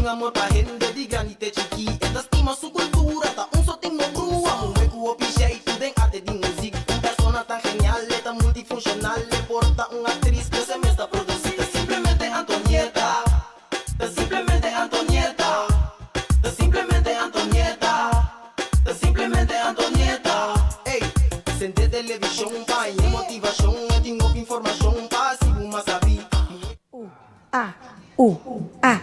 tin amor pa hende di grandi te chikí. E ta stima su kultura, ta un so tin no brua. Muhé ku hopi sheitu den arte di muzik. Un persona tan genial, e ta multifunshonal. E por ta un aktris, pero se mes ta produsí. Ta simplemente Antonieta, ta simplemente Antonieta, ta simplemente Antonieta, ta simplemente Antonieta. Ey, sende televishon pa haña motivashon. E tin hopi informashon pa hasi bo mas sabí. Muhé. U, a, u, a.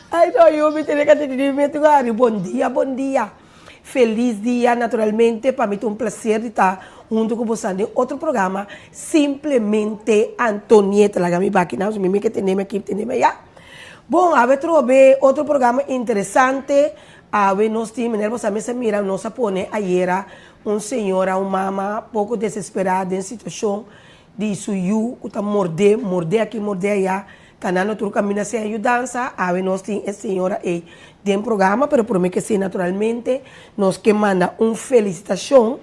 Ay no yu mi tene kati di mi tu hari bon dia bon dia felis dia naturalmente pa mi ta un placer di ta hunto ku bosan den otro programa simplemente Antonieta laga mi baki nan mi ke tene mi aki tene mi aya bon awe trobe otro programa interesante awe nos tin manera bosan mester mira nos a pone ayera un señora un mama poko desespera den situacion di su yu ku ta mordé, mordé aki, mordé ayá, kanando tur kaminda sin ayudansa, awe nos tin e señora ei den programa, pero promé ke esei naturalmente nos ke manda un felisitashon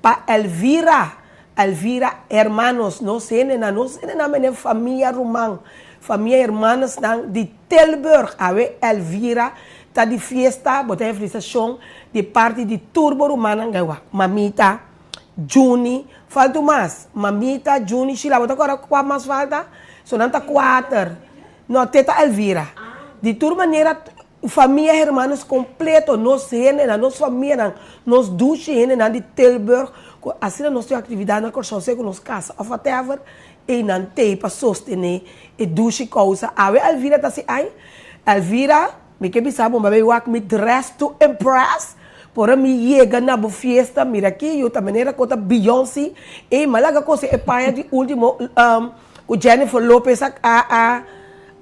pa Elvira, Elvira Hermanos, nos hendenan, nos hendenan menen famia ruman, famia hermanosnan di Tilburg, awe Elvira ta di fiesta, bo ta e felisitashon di parti di tur bo rumannan, mamita. Juni, falta un mas. Mamita, Juni, Sheila, bo ta kòrda kua mas falta? So nan ta kuater. No, te ta Elvira. Di tur manera, famia Hermanus kompleto, nos hendenan, nos famianan, nos dushi hendenan di Tilburg, ku asina nos tin aktividat na Kòrsou, sea ku nos kasa òf whatever, einan t'ei pa sostené e dushi kousa. Awe Elvira ta hasi ai. Elvira. Mi ke bisa bo, mabey wak mi dress to impress, por ora mi yega na bo fiesta, mira aki yu ta manera ku ta Beyonce, ey mi a laga kose e paña di ultimo ku Jennifer Lopez a a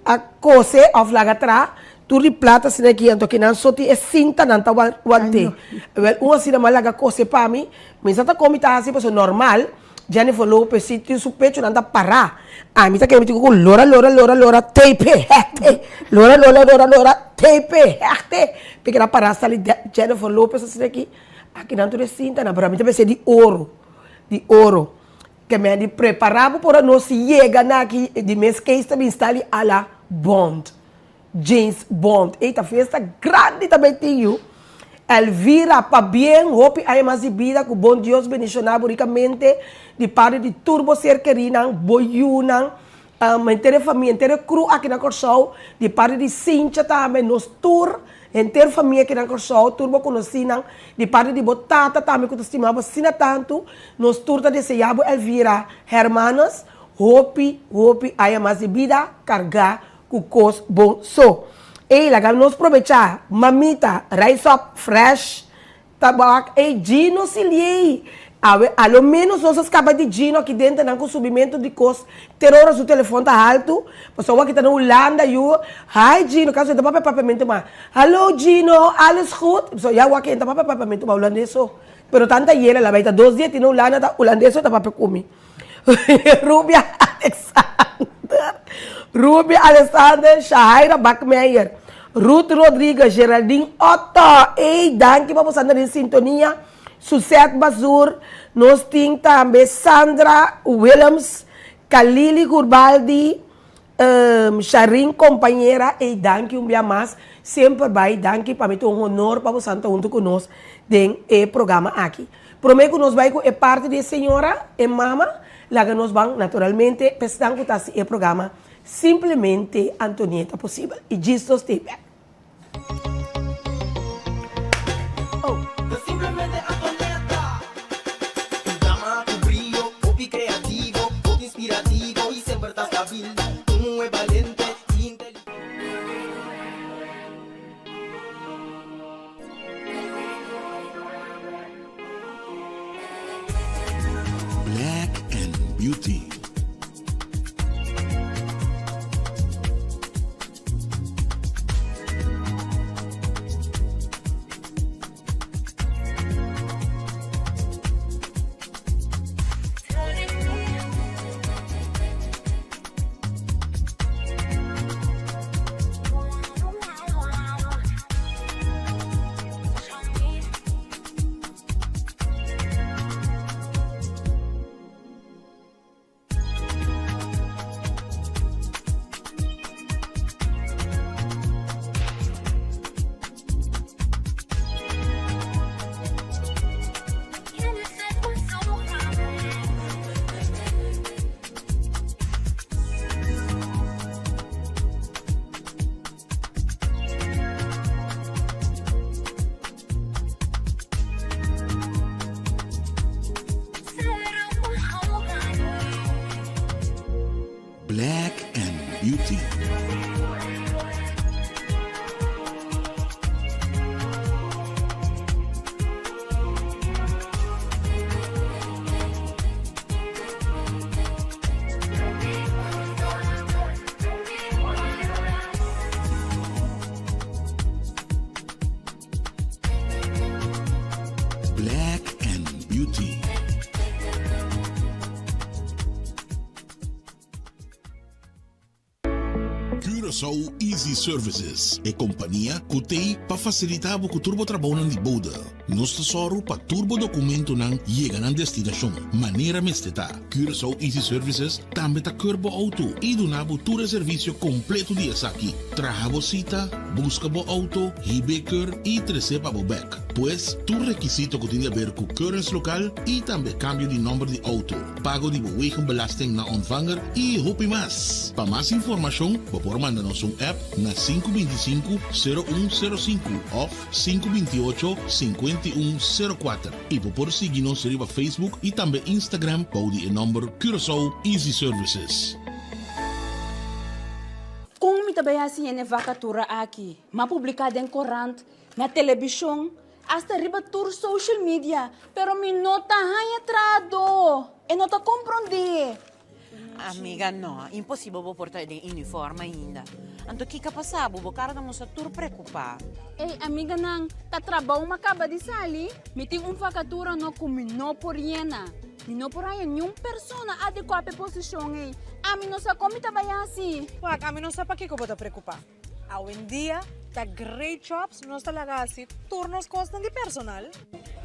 a kose of laga tra, tur di plata asina aki, anto kinan so tin e sintanan ta want'é. Wel un asina mi a laga kose pa mi, mi sa ta kon mi ta hasi pasobra normal. Jennifer Lopez si tin su pechonan ta pará. Ami ta kere mi tin ku lora lora lora lora tape hèkte lora lora lora lora tape hèkte pa e keda pará sali Jennifer Lopez asina aki. Akinan tur e sintanan pero ami ta pens'é di oro di oro ke men di prepará bo por nos yega na aki di mes case ta bin sta di ala Bond. James Bond. Ey ta fiesta grandi ta bay tin yu. Elvira, pabien, hopi aña mas di bida cu bon Dios bendiciona bo ricamente di parti di tur bo ser kerinan, bo yunan, henter e famia, henter e crew aki na Corsou, di parti di Cincha tambe, nos tur, henter famia aki na Corsou, tur bo conocinan, di parti di bo tata tambe cu ta stima bo asina tanto, nos tur ta desea bo Elvira Hermanus, hopi, hopi aña mas di bida carga Ku kos bon so. Ey laga nos probecha mamita rice up fresh tabak ey Gino siliey awe a lo menos nos a skapa di Gino aki denter nan ku subimentu di kos ter ora su telefon ta haltu pasobra awor aki ta na Hulanda yu hi Gino kaso e ta papia papiamentu ma hallo Gino alles goed pasobra ya awor aki e ta papia papiamentu ma hulandes so pero tanta yera la bay ta dos dia tin na Hulanda ta hulandes so ta papia ku mi. Rubia Alexander, Rubia Alexander, Shahaira Bakmeijer, Ruth Rodriguez, Geraldine Otto, ey danki pa boso anda den sintonia, Suzette Bazur, nos tin tambe Sandra Willems, Kalili Gurbaldi, Sharin compañera, ey danki un bia mas, semper bay danki pa mi ta un honor pa boso anda hunto cu nos den e programa aki. Prome ku nos bai ku e parti di e señora, e mama, laga nos ban naturalmente pa esnan ku ta hasi e programa Simplemente Antonieta posibel. I djis nos stay back. Oh. Ta simplemente Antonieta. Un dama ku brio, hopi kreativo, hopi inspirativo i semper ta stabil. Un muhé balente i inteligente. Black and Beauty. Curaçao Easy Services, e kompania ku t'ei pa fasilitá bo ku tur bo trabounan di bode. Nos ta sòru pa tur bo dokumentonan yega nan destinashon manera mester ta. Curaçao Easy Services tambe ta keur bo outo i duna bo tur e servisio kompleto di esaki, traha bo sita, buska bo outo, hib'é keur i tres'é pa bo bèk. Pues, tur rekisito ku tin di aber ku keuringslokaal i tambe kambio di nòmber di outo, pago di bo wegenbelasting na ontvanger i hopi mas. Pa mas informashon bo por manda nos un app na 525 0105 òf 528 5104 i bo por sigui nos riba Facebook i tambe Instagram bou di e nòmber Curaçao Easy Services. Kon mi ta bai hasi hende vakatura aki? M'a publiká den korant, na telebishon, hasta riba tur social media, pero mi no ta haña trahadó. E no ta komprondé. Amiga, no, imposibel bo por ta den uniform ainda. Anto kiko a pasa bo? Bo kara ta mustra tur preokupá. Ey, amiganan, ta trabou m'a kaba di sali. Mi tin un vakatura no ku mi no por yena. Mi no por haña niun persona adekuá pa e posishon ey. Ami no sa kon mi ta bai hasi. Wak, ami no sa pakiko bo ta preokupá. Awendia ta Great Jobs nos ta laga hasi tur nos kosnan di personal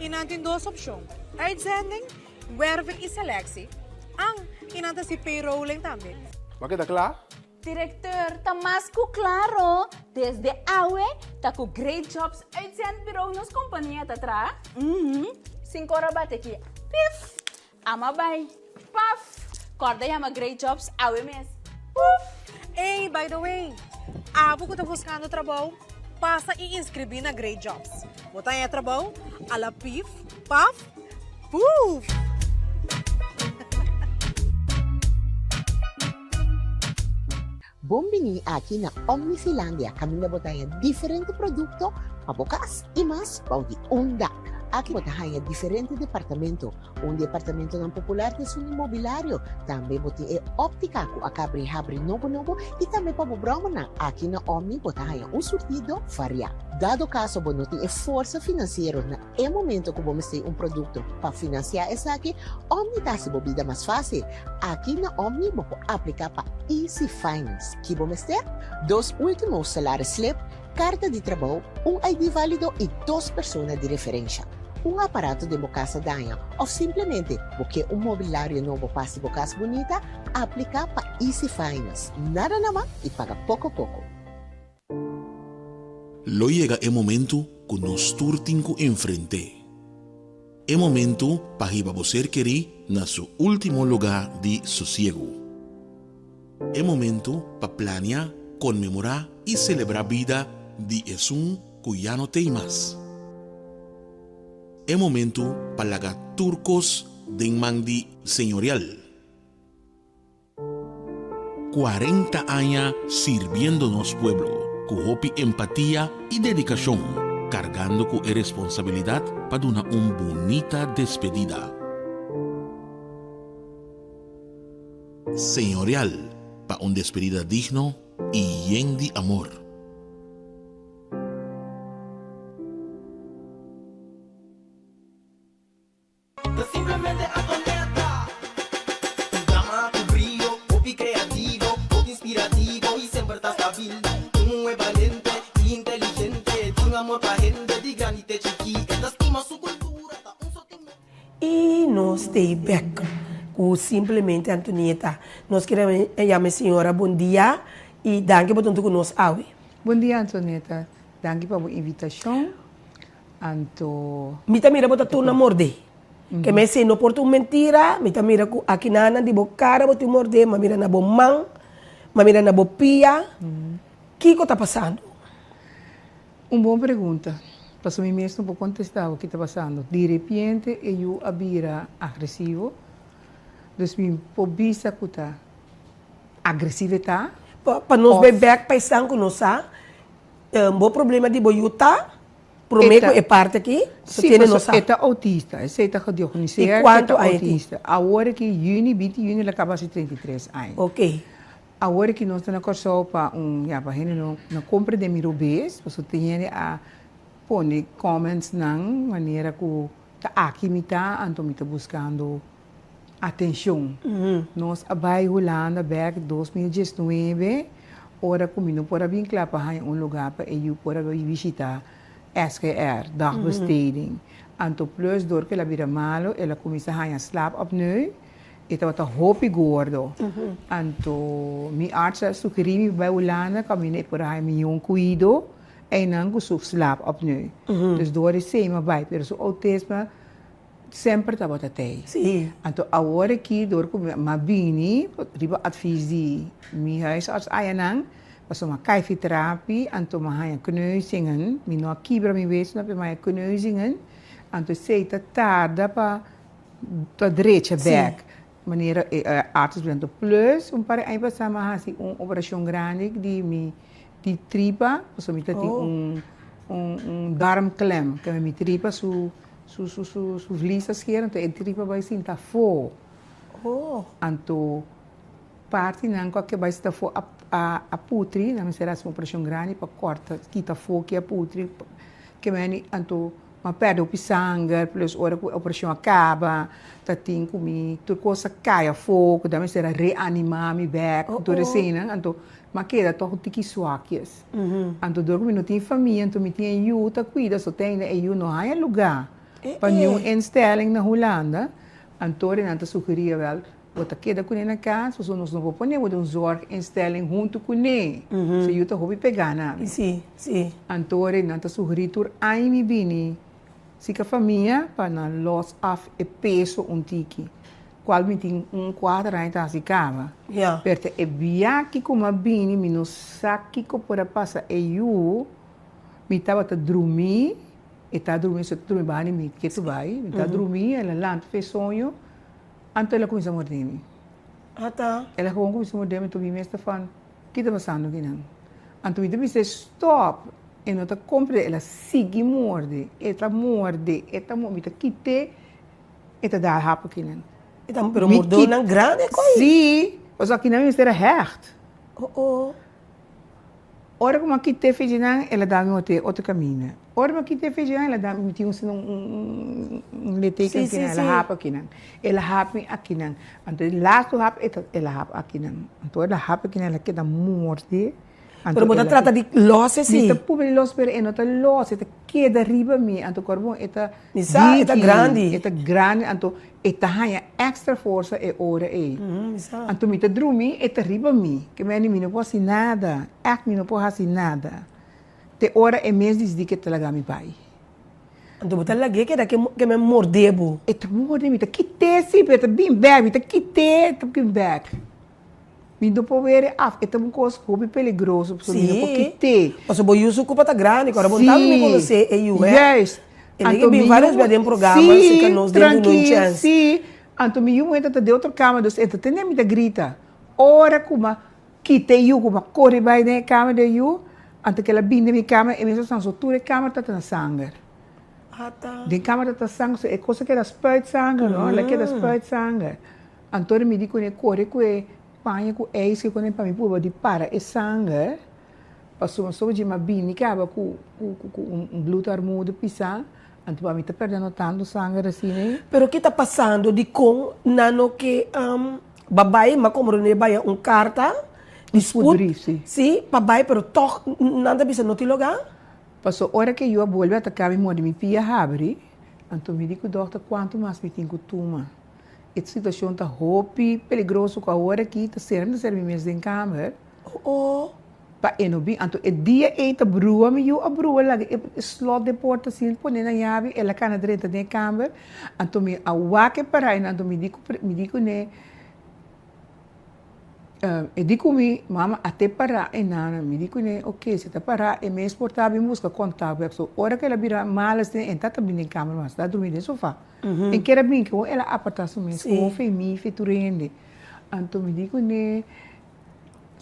i nan tin dos opshon, uitzending, werving i selectie, an i nan ta hasi payrolling tambe. Bo a keda kla? Directeur, ta mas ku klaro, desde awe ta ku Great Jobs Uitzendbureau nos kompania ta traha. Uhum, sin kor a bati aki, pif! Ama bai. Paf! Kòrda yama Great Jobs awe mes. Puf! Ey, by the way, abo ku ta buskando trabou, pasa i inskribí na Great Jobs. Bo ta haña trabou a la pif, paf, puf! Bon bini aki na Omnifilandia kaminda bo ta haña diferente produkto pa bo kas i mas bou di un dak. Aki bo ta haña diferente departamento. Un di e apartamentonan popular ta esun di mobilario. Tambe bo tin e óptika ku a kabri habri nobo nobo i tambe pa bo bròmernan. Aki na Omni bo ta haña un surtido variá. Dado kaso bo no tin e forsa finansiero na e momento ku bo mester un produkto pa finansiá esaki, Omni ta hasi bo bida mas fásil. Aki na Omni bo por apliká pa Easy Finance. Ki bo mester? Dos último salaris slip, karta di trabou, un ID válido i dos persona di referensha. Un aparato den bo kas a daña òf simplemente bo ke un mobilario nobo pa hasi bo kas bunita? Apliká pa Easy Finance. Nada nama i paga poko poko. Lo yega e momentu ku nos tur tin ku enfrent'é. E momentu pa hiba bo ser kerí na su último lugá di sosiegu. E momentu pa plania, konmemorá i selebrá bida di esun ku ya no t'ei mas. E momentu pa laga tur kos den man di Señorial. 40 aña sirbiendo nos pueblo ku hopi empatia i dedikashon, kargando ku e responsabilidat pa duna un bunita despedida. Señorial pa un despedida digno i yen di amor. Ta simplemente Antonieta. Un dama ku brio, hopi kreativo, hopi inspirativo i semper ta stabil. Un muhé balente i inteligente, tin amor pa hende di grandi te chikí. E ta stima su kultura, ta un so tin. I nos stay bek ku simplemente Antonieta. Nos kere yama e señora bon dia i danki pa tonto ku nos awe. Bon dia Antonieta, danki pa bo invitashon. Anto. Mi ta mira bo ta turna mordé. Ke me esei no por ta un mentira, mi ta mira ku akinanan di bo kara bo tin mordé, m'a mira na bo man, m'a mira na bo pia. Kiko ta pasando? Un bon pregunta. Pasobra mi mes no por kontestá bo ki ta pasando. Di repente e yu a bira agresivo, dus mi por bisa ku ta agresivo e ta. Pa nos bai bèk pa esnan ku no sa, Bo problema di bo yu ta prome ku e parti aki so tiene no sa. E ta autista, esei ta gediagnoseer ku e ta autista. Awor aki juni, binti juni el a kaba hasi 33 aña. Ok. Awor aki nos ta na Kòrsou pa un, ya, pa hende no no komprende mi robes, pasobra tin hende a pone comments nan manera ku ta aki mi ta, anto mi ta buskando atencion. Nos a bay Hulanda bek 2019. Ora ku mi no por a bin kla pa haña un lugá pa e yu por a bai bishitá SGR, dagbesteding. Anto plus dor ku el a bira malu el a kuminsá haña slaapapneu, e tabata hopi gordo. Anto mi arts a sugerí mi pa bai Hulanda kaminda e por a haña mihó kuido einan ku su slaapapneu. Dus dor esei mi a bai, pero su outisme semper tabata tei. Anto awor aki dor ku mi a bini riba advies di mi huisarts ayanan, pasobra mi a kai fiterapi, anto mi a haña kneuzingen, mi no a kibra mi wesonan pero mi a haña kneuzingen, anto esei ta tarda pa pa drecha bek. Manera e arts a bisa. Plus un par di aña pasá mi a hasi un operashon grandi di mi di tripa, pasobra mi ta tin un un darmklem, kende mi tripa su Su su su su vlies a sker anto e tripa bai sinta afó. Oh. Anto partinan ku a ke bai sinta afó a a a putri, nan mester hasi un operashon grandi pa kòrta kita afó ki a putri. Ke meni anto mi a pèrdè hopi sanger plus ora ku e operashon a kaba ta tin ku mi tur kos a kai afó ku nan mester a reanimá mi bèk tur eseinan anto mi a keda tòg un tiki swakjes. Anto dor ku mi no tin famia, anto mi tin e yu ta kuida, so te ainda e yu no haña lugá pa niun instelling na Hulanda, anto nan ta sugerí awèl, bo ta keda kuné na kas, pasobra nos no por pone bo den un zorginstelling huntu kuné, so e yu ta hopi pegá na mi. Anto nan ta sugerí tur aña mi bini sika famia pa nan lòs af e peso un tiki. Cual mi tin un cuater aña ta haci caba. Pero ta e biachi cu mi a bini mi no sa kico por a pasa e yu, mi tabata drumi, e ta drumi so e ta drumi baha di mi ketu bay, mi ta drumi el a lanta fe soño, anto el a cuminsa morde mi. El a gewoon cuminsa morde mi, anto mi mes ta van, ki ta pasando akinan? Anto mi ta bisa stop, e no ta comprende, el a sigui morde, e ta morde, e ta morde, mi ta kite. E ta dal hap akinan. E ta pero mordonan grandi koi. Sí, pasobra akinan mester a hecht. Oh oh. Ora ku mi a kita e fechinan, el a dal mi otro otro kaminda. Ora mi a kita e fechinan, el a dal mi tin un un litteken akinan, el a hap akinan. El a hap mi akinan. Anto e lastu hap e ta el a hap akinan. Anto el a hap akinan, el a keda morde. Pero bo ta trata di los e si. Mi ta pubri los pero e no ta los, e ta keda riba mi, anto kor bon e ta Mi sa, e ta grandi. E ta grandi, anto e ta haña extra forsa e ora ei. Mi sa. Anto mi ta drumi, e ta riba mi, ke meni mi no por hasi nada, ègt mi no por hasi nada, te ora e mes disidi ke ta laga mi bai. Anto bo ta lag'é keda ke men mordé bo. E ta morde mi, ta kit'é si, pero e ta bin bèk, mi ta kit'é, e ta bin bèk. Mi no por were af, e ta un kos hopi peligroso pasobra mi no por kit'é. Pasobra bo yu su kupa ta grandi, ku ora bo ta mi konosé e yu hè. Juist. E lei bin varios bia den programa serka nos den duna un chèns. Sí, anto mi yu muhé ta den otro kama dus e ta tende mi ta grita. Ora ku mi a kita e yu ku mi a kore bai den e kama di e yu, anto kila bin den mi kama e mester san so tur e kama ta ta na sanger. Den kama ta ta sanger so e kos a keda spuit sanger no, el a keda spuit sanger. Anto mi di kuné kore ku e paña ku eis ke kuné pa mi purba di para e sanger, pasobra soba dje m'a bini kaba ku ku un bloedarmoede pisá, anto pa mi ta pèrdendo tantu sanger asina. Pero ki ta pasando dikon nan no ke ba bai m'a komprondé bai un karta di spoed si pa bai pero tòg nan ta bisa no tin lugá. Paso ora ke yu a bolbe ataká mi morde mi pia habri, anto mi di ku dòkter kuantu mas mi tin ku tuma. E situacion ta hopi peligroso cu awor aki ta sera mi ta sera mi mes den kamer pa e no bin. Anto e dia ey ta brua mi yu a brua laga e slot den porta sin pone na yabi el a cana drenta den e kamer anto mi a wak e para anto mi di cu mi di cune E di ku mi, Mama, a te pará e nana. Mi di kuné, Oké, si ta pará, e mes por ta bin buska kontak bèk. So, ora ku el a bira mal asina, e ta ta bin den kamer mas, ta drumi den sofá. E kier a bin, ke el a apartá su mes, komo fe mi, fe tur hende. Anto mi di kuné,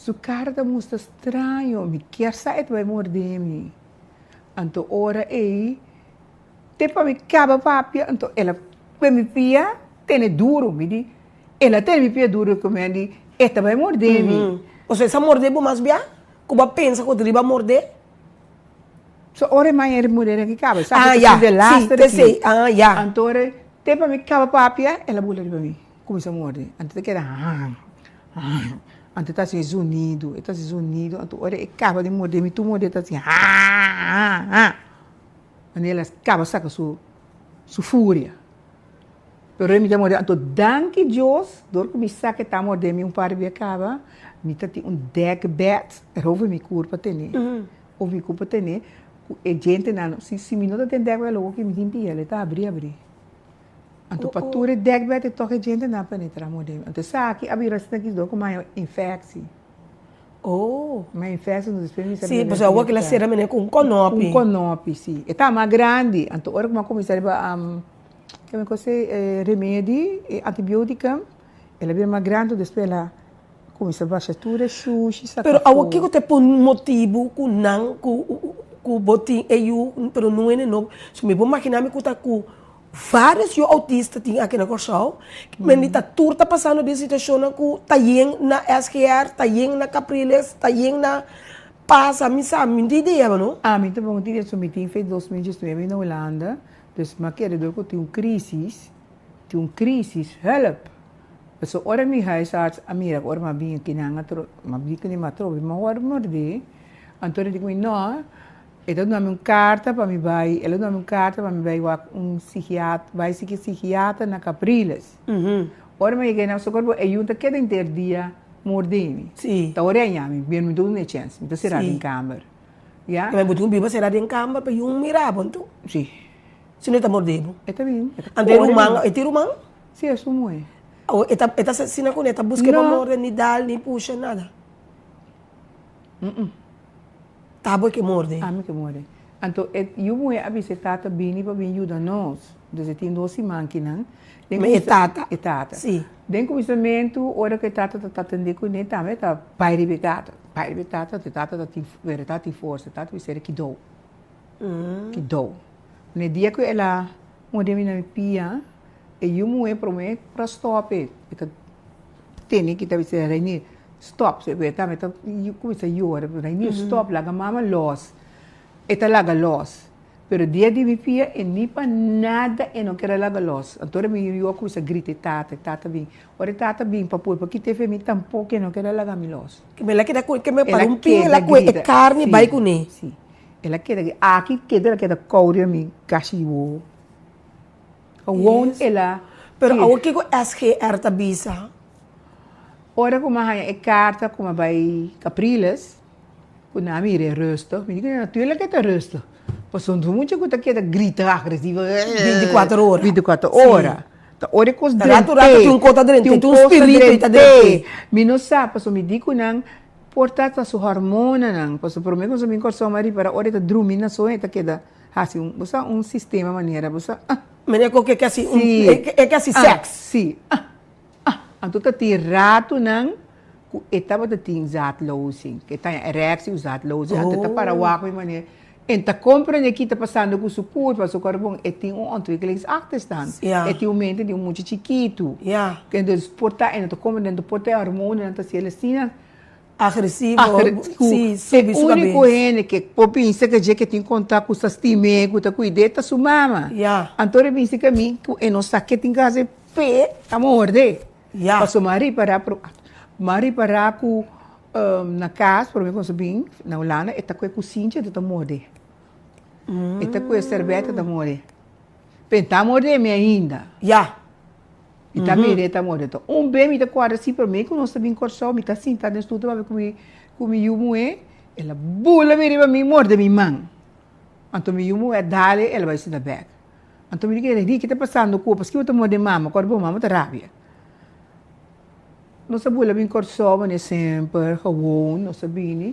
Su kara ta mustra straño, mi kier sa e ta bai mordé mi. Anto ora ei. Te pa mi kaba papia, anto el a kue mi pia tene duru. Mi di, el a tene mi pia duru ku mi a di, e ta bai morde mi. Osea, sa morde bo mas bia ku bo a pensa ku riba morde? So ora e maña e morde aki kaba, sa Ah, ku ya, ta de si, laster te aki. sei, ah, ya. Anto ora te pa mi kaba papia, el a bula riba mi, kuminsa morde. Anto ta keda han, han, Anto e ta hasi e zonido, e ta hasi zonido, anto ora e kaba di morde mi tur morde e ta hasi hahahaha. Manera el a kaba saka su su furia. Pero mi ta morde, anto danki Dios, dor ku mi sa ku e ta morde mi un par di bia kaba, mi ta tin un dekbed over mi kurpa tene, over mi kurpa tene, ku e djentenan, si si mi no ta den dekbed loke ku mi tin pia, el ta abri abri. Anto pa tur e dekbed e tok e djentenan penetra morde mi. Anto esaki a bira asina ki dor ku mi haña infeksi. Oh. Ma infectie no despues mi sa Sí, pasobra awor kila sera mene ku un konopi. Un konopi, sí. E ta mas grandi. Anto ora ku mi a kuminsá riba ke mi kos e remedi, e antibiotica, el a bira mas grandi, despues el a kuminsá basha tur e shushi saka Pero afó. awor kiko ta e por motibu ku nan ku ku bo tin e yu pero no hende no so mi por magina mi ku ta ku Varios yu autista tin aki na Kòrsou, men di ta tur ta pasando den situashonnan ku ta yen na SGR, ta yen na Capriles, ta yen na Paz, ami sa, mi no tin idea no. Ami tampoco no tin idea, so mi tin fe 2019 na Hulanda, dus mi a kere dor ku tin un crisis, tin un crisis, hulp. Pasobra ora mi huisarts a mira ku ora mi a bin aki nan a mi a bin ku mi a trobe mi a wòrdu mordé, anto nan di ku mi no, E ta duna mi un karta pa mi bai, el a duna mi un karta pa mi bai wak un sigiat, bai siki sigiatra na Capriles. Ora mi yega na Socorbo, e yun ta keda henter dia morde mi. Ta ora e a yami, mi no duna e chèns, mi ta será den kamber. Ya. Bo tin un biba será den kamber pa yun mira bo anto? Si. Si no e ta morde bo? E ta bin. Anto e ruman, e tin ruman? Si, e su muhé. Awor e ta, e ta asina kuné, e ta buska pa morde, ni dal, ni pusha, nada? Ta bo ke morde. Ami ke morde. Anto e yu muhé a bisa e tata bini pa bin yuda nos. Dus e tin dos siman kinan. Den E tata. E tata. Si. Den kuminsamentu ora ku e tata ta atendé kuné tambe e ta bai riba e tata. Bai riba e tata, anto e tata ta tin pero e tata tin forsa. E tata bisa era kidou. Kidou. Na e dia ku el a morde mi na mi pia, e yu muhé promé por a stòp e. E ta tene ki ta bisa Reinier stop so e tambe ta cuminsa yora Reinier stop laga mama los e ta laga los pero dia di mi pia e ni pa nada e no kier a laga los anto ora mi yu a cuminsa grita e tata e tata bin ora e tata bin pa pui pa kita e fe mi tampoco e no kier a laga mi los Ke me la keda ku ke me para un pia el a kue e carni bai kuné. Si el a keda aki keda el a keda kouria mi kashi di wowo. Gewoon el a. Pero awor kiko SGR ta bisa? Ora ku mi a haña e karta ku mi a bai Capriles, ku nan a mira e rustig, mi di ku nan, naturlijk e ta rustig, pasobra un mucha ku ta keda grita agresivo Bintikuater ora. Bintikuater ora. Ta ora e kos drent'é. Ratu ratu tin un kos ta drent'é, tin un spiritu ta drent'é. Mi no sa, pasobra mi di ku nan por ta ta su hormonanan, pasobra promé ku nos a bin Kòrsou mi a ripara ora e ta drumi na soño e ta keda Hasi un, bo sa un sistema manera bo sa ah. Manera ku ke hasi un, e ke hasi sèks. Si, ah, ah. Anto ta tin ratunan ku e tabata tin zaadlozing, ku e taña erectie ku zaadlozing, anto e ta para wak mi manera, e ta komprende ki ta pasando ku su kurpa, su kòrbon, e tin un ontwikkelingsachterstand, e tin un mente di un mucha chikitu, entonces por ta e no ta komprende, anto por ta e hormonanan ta hasiel asina. Agresivo, si, subi su E úniko kabes. hende ke por bisa ke dje ke tin kontak ku sa stim'é, ku ta kuid'é, ta su mama. Ya. Anto e bisa ke mi ku e no sa ke tin ke hasi p'e ta morde. Ya. Pasobra mi a ripará, mi a ripará ku na kas promé ku nos a bin na Hulanda e ta kue kusinchi anto ta morde. E ta kue sèrbèt e ta morde. P'e ta morde mi ainda. Ya. Mi ta mira e ta morde. Enton un be mi ta kòrda si promé ku nos ta bin Kòrsou mi ta sinta den stoel ta papia ku mi ku mi yu muhé, el a bula mi riba mi morde mi man. Anto mi yu muhé a dal-e el a bai sinta bèk. Anto mi di kere Ricky ta pasando ku bo paske bo ta morde mama? Kòrda bo mama ta rabia. Nos a bula bin Kòrsou manera semper gewoon nos a bini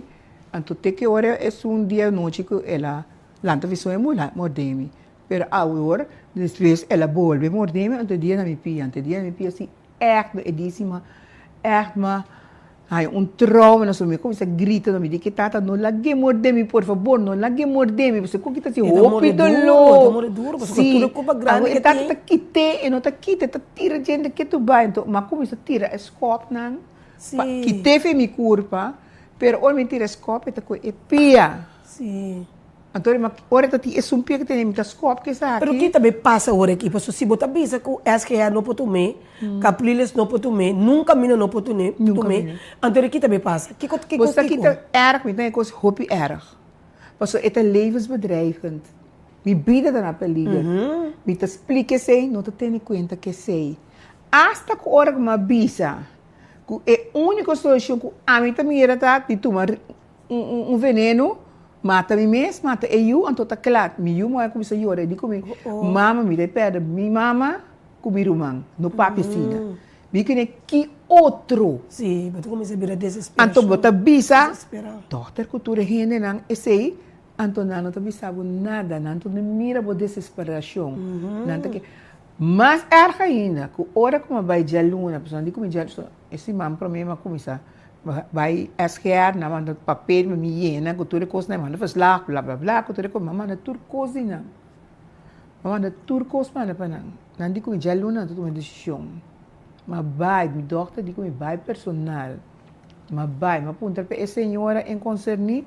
anto te ki ora esun dia anochi ku el a lanta vision e mula morde mi. Pero awor, despues el a bolbe mordé mi, anto e dia na mi pia, anto e dia na mi pia si ègt e di si ma ègt ma haña un trauma na su, mi a kuminsá grita na mi di ke tata no lag'é mordé mi por fabor, no lag'é mordé mi, pasobra ku kita si hopi doló, si, awor e tata ta kit'é, e no ta kita, e ta tira djente ketu bai, anto mi a kuminsá tira e skòpnan pa kit'é for mi kurpa, pero ora mi tira e skòp e ta kohe e pia. Anto di ora ta tin esun pia ku tene mi ta skòp ku esaki. Pero ki ta bay pasa ora aki? Pasobra si bo ta bisa ku SGR no por tum'é, Capriles no por tum'é, nunka mina no por tum'é, anto di ki ta bay pasa? Kiko kiko Bo sa ki kiko? ta erg? Mi ta e kos hopi erg. Pasobra e ta levensbedreigend. Mi bida ta na peliger. Mi ta splika esei, no ta tene kuenta ku esei. Asta ku ora ku mi a bisa ku e úniko solushon ku ami ta mira ta di tuma Un veneno mata mi mes, mata e yu, anto ta kla. Mi yu moe a kuminsá yora, e di ku mi, Mama, mi ta e pèrdè mi mama ku mi ruman. No papia asina. Mi kende ki otro. Sí, bo ta kuminsá bira desesperashon. Anto bo ta bisa dòkter ku tur e hendenan esei, anto nan no ta bisa bo nada, nan ta mira bo desesperashon. Nan ta ke. Mas erg ainda, ku ora ku mi a bai djaluna, pasobra nan di ku mi djaluna, e siman promé mi a kuminsá Bai SGR nan manda papel pa mi yena ku tur e kos nan manda verslag bla bla bla ku tur e kos mi a manda tur kos di nan mi a manda tur kos manda pa nan nan di ku mi djaluna nan ta tuma desishon mi a bai mi dòkter di ku mi bai personal mi a bai mi a puntra pa e señora en konserní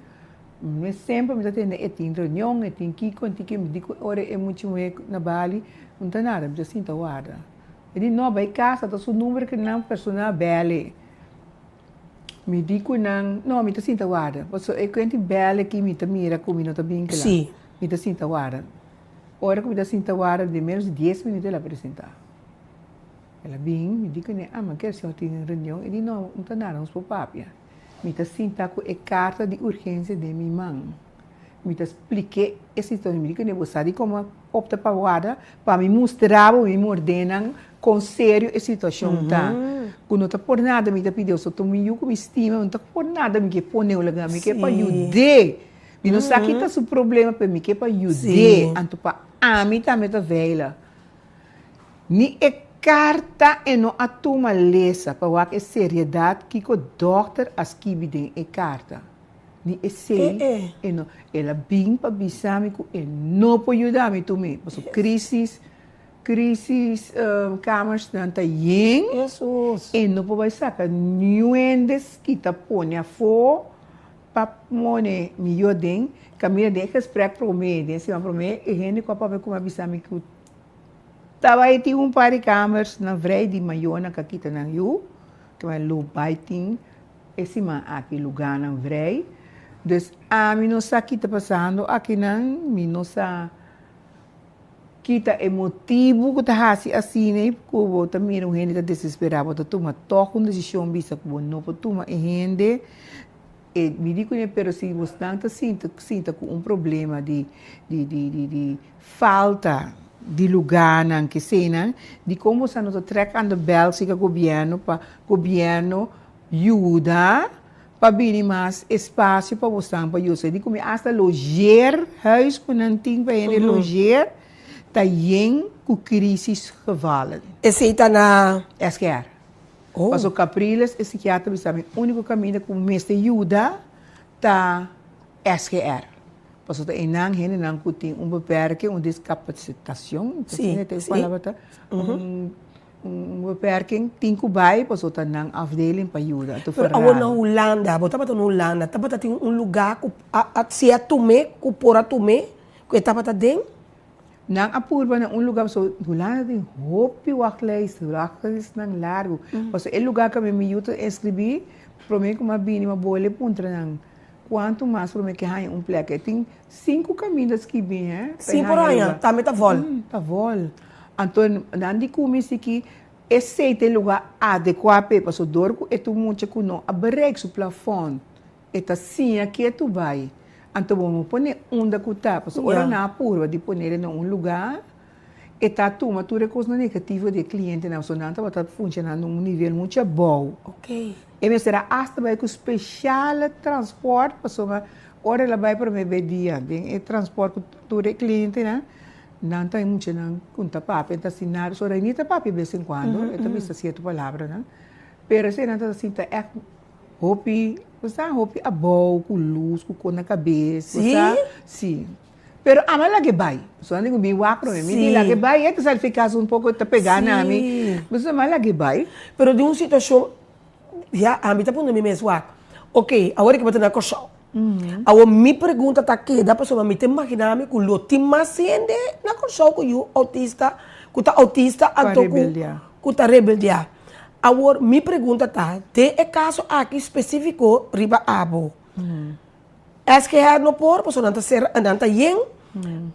mi semper mi ta tende e tin reunion e tin kiko e tin kiko mi di ku ora e mucha muhé na bali no ta nada mi ta sinta warda e di no bai kasa ta su number ku nan personal bèl'e. Mi di ku nan, no, mi ta sinta warda. Pasobra e kuenti bèl aki mi ta mira ku mi no ta bin kla. Sí. Mi ta sinta warda. Ora ku mi ta sinta warda, den ménos di dies minüt el a presentá. El a bin, mi di kuné, ah, mi a kere si bo tin reunion. E di, no, no ta nada, nos por papia. Mi ta sinta ku e karta di urgensia den mi man. Mi ta splik'é e situashon. Mi di kuné, bo sa di komo a opta pa warda pa mi mustra bo, mi mordenan kon serio e situashon ta. Ku no ta por nada mi ta pidi Dios, ta mi yu ku mi stima, no ta por nada mi ke pone un laga, mi ke pa yud'é. Mi no sa ki ta su problema, pero mi ke pa yud'é. Anto pa ami tambe ta veilig. Ni e karta e no a tuma lesa pa wak e seriedat kiko dòkter a skibi den e karta. Ni esei e no. El a bin pa bisa mi ku e no por yuda mi tum'é. Pasobra krisis, krisis kamersnan ta yen. E no por bai saka niun hende kita pone afó pa pone mihó den. Kaminda den e gesprek promé, den e siman promé, e hende ku a papia ku mi a bisa mi ku tabata tin un par di kamers na vrij di mayornan ku a kita nan yu, ku lo bai tin. E siman aki lugánan vrij. Dus ami no sa ki ta pasando akinan, mi no sa ki ta e motibu ku ta hasi asina ei ku bo ta mira un hende ta desesperá, bo ta tuma tòg un desishon bisa ku bo no por tuma e hende. E mi di kuné pero si bosnan ta sinta sinta ku un problema di di di di di falta di lugánan kesenan, dikon bosan no ta trèk aan de bèl sika gobièrnu pa gobièrnu Yuda pa bini mas espasio pa bosnan pa yusa. Di ku mi asta logeer huis ku nan tin pa hende logeer ta yen ku crisis gevallen. Esei ta na. SGR. Paso Capriles e psikiatra bisa mi uniko kaminda ku mester yuda ta SGR. Paso ta einan hendenan ku tin un beperking, un discapacitacion, asina ta e palabra ta, un Un beperking tin ku bai pasobra ta nan afdeling pa yuda. Pero awor na Hulanda, bo tabata na Hulanda, tabata tin un lugá ku a si a tum'é, ku por a tum'é, ku e tabata den? Nan a purba na un lugá pasobra Hulanda tin hopi wachtlijst, wachtlijstnan largu. Pasobra e lugá ku mi yu ta inskribí, promé ku mi a bini mi a bole puntra nan kuantu mas promé ke haña un plek. E tin sinku kaminda skibí, hè. Sin por haña, tambe ta vòl. Ta vòl. Anto nan di ku mi si ki esei ta e lugá adekuá p'e, pasobra dor ku e ta un mucha ku no a bereik su plafòn, e ta siña ketu bai. Anto bo no pone unda ku ta, pasobra ora nan a purba di ponele na un lugá, e ta tuma tur e kosnan negativo di e klientenan, pasobra nan tabata funshoná na un nivel muchu abou. E mester a asta bai ku speshal transpòrt, pasobra ora el a bai promé be dia den e transpòrt ku tur e klientenan, Nan ta e muchanan ku ta papia, ta siña, so Reni ta papia bes en kuando, e ta bisa sierto palabranan, pero eseinan ta sinta ègt hopi, bo sa, hopi abou, ku lus, ku kos na kabes, bo sa, si. Pero ami a laga e bai, so nan di ku mi wak promé, mi di laga e bai, e ta sali fi kas un poko ta pega na mi, bo sa, mi a laga e bai. Pero den un situashon, ya, ami ta pone mi mes wak, ok, awor ke bo ta na Kòrsou. Awor mi pregunta ta keda pasobra mi ta imagina mi ku lo tin mas hende na Kòrsou ku yu outista, ku ta outista anto ku ku ta rebeldiá. Awor mi pregunta ta, den e kaso aki spesífiko riba abo, SGR no por pasobra nan ta sera, nan ta yen,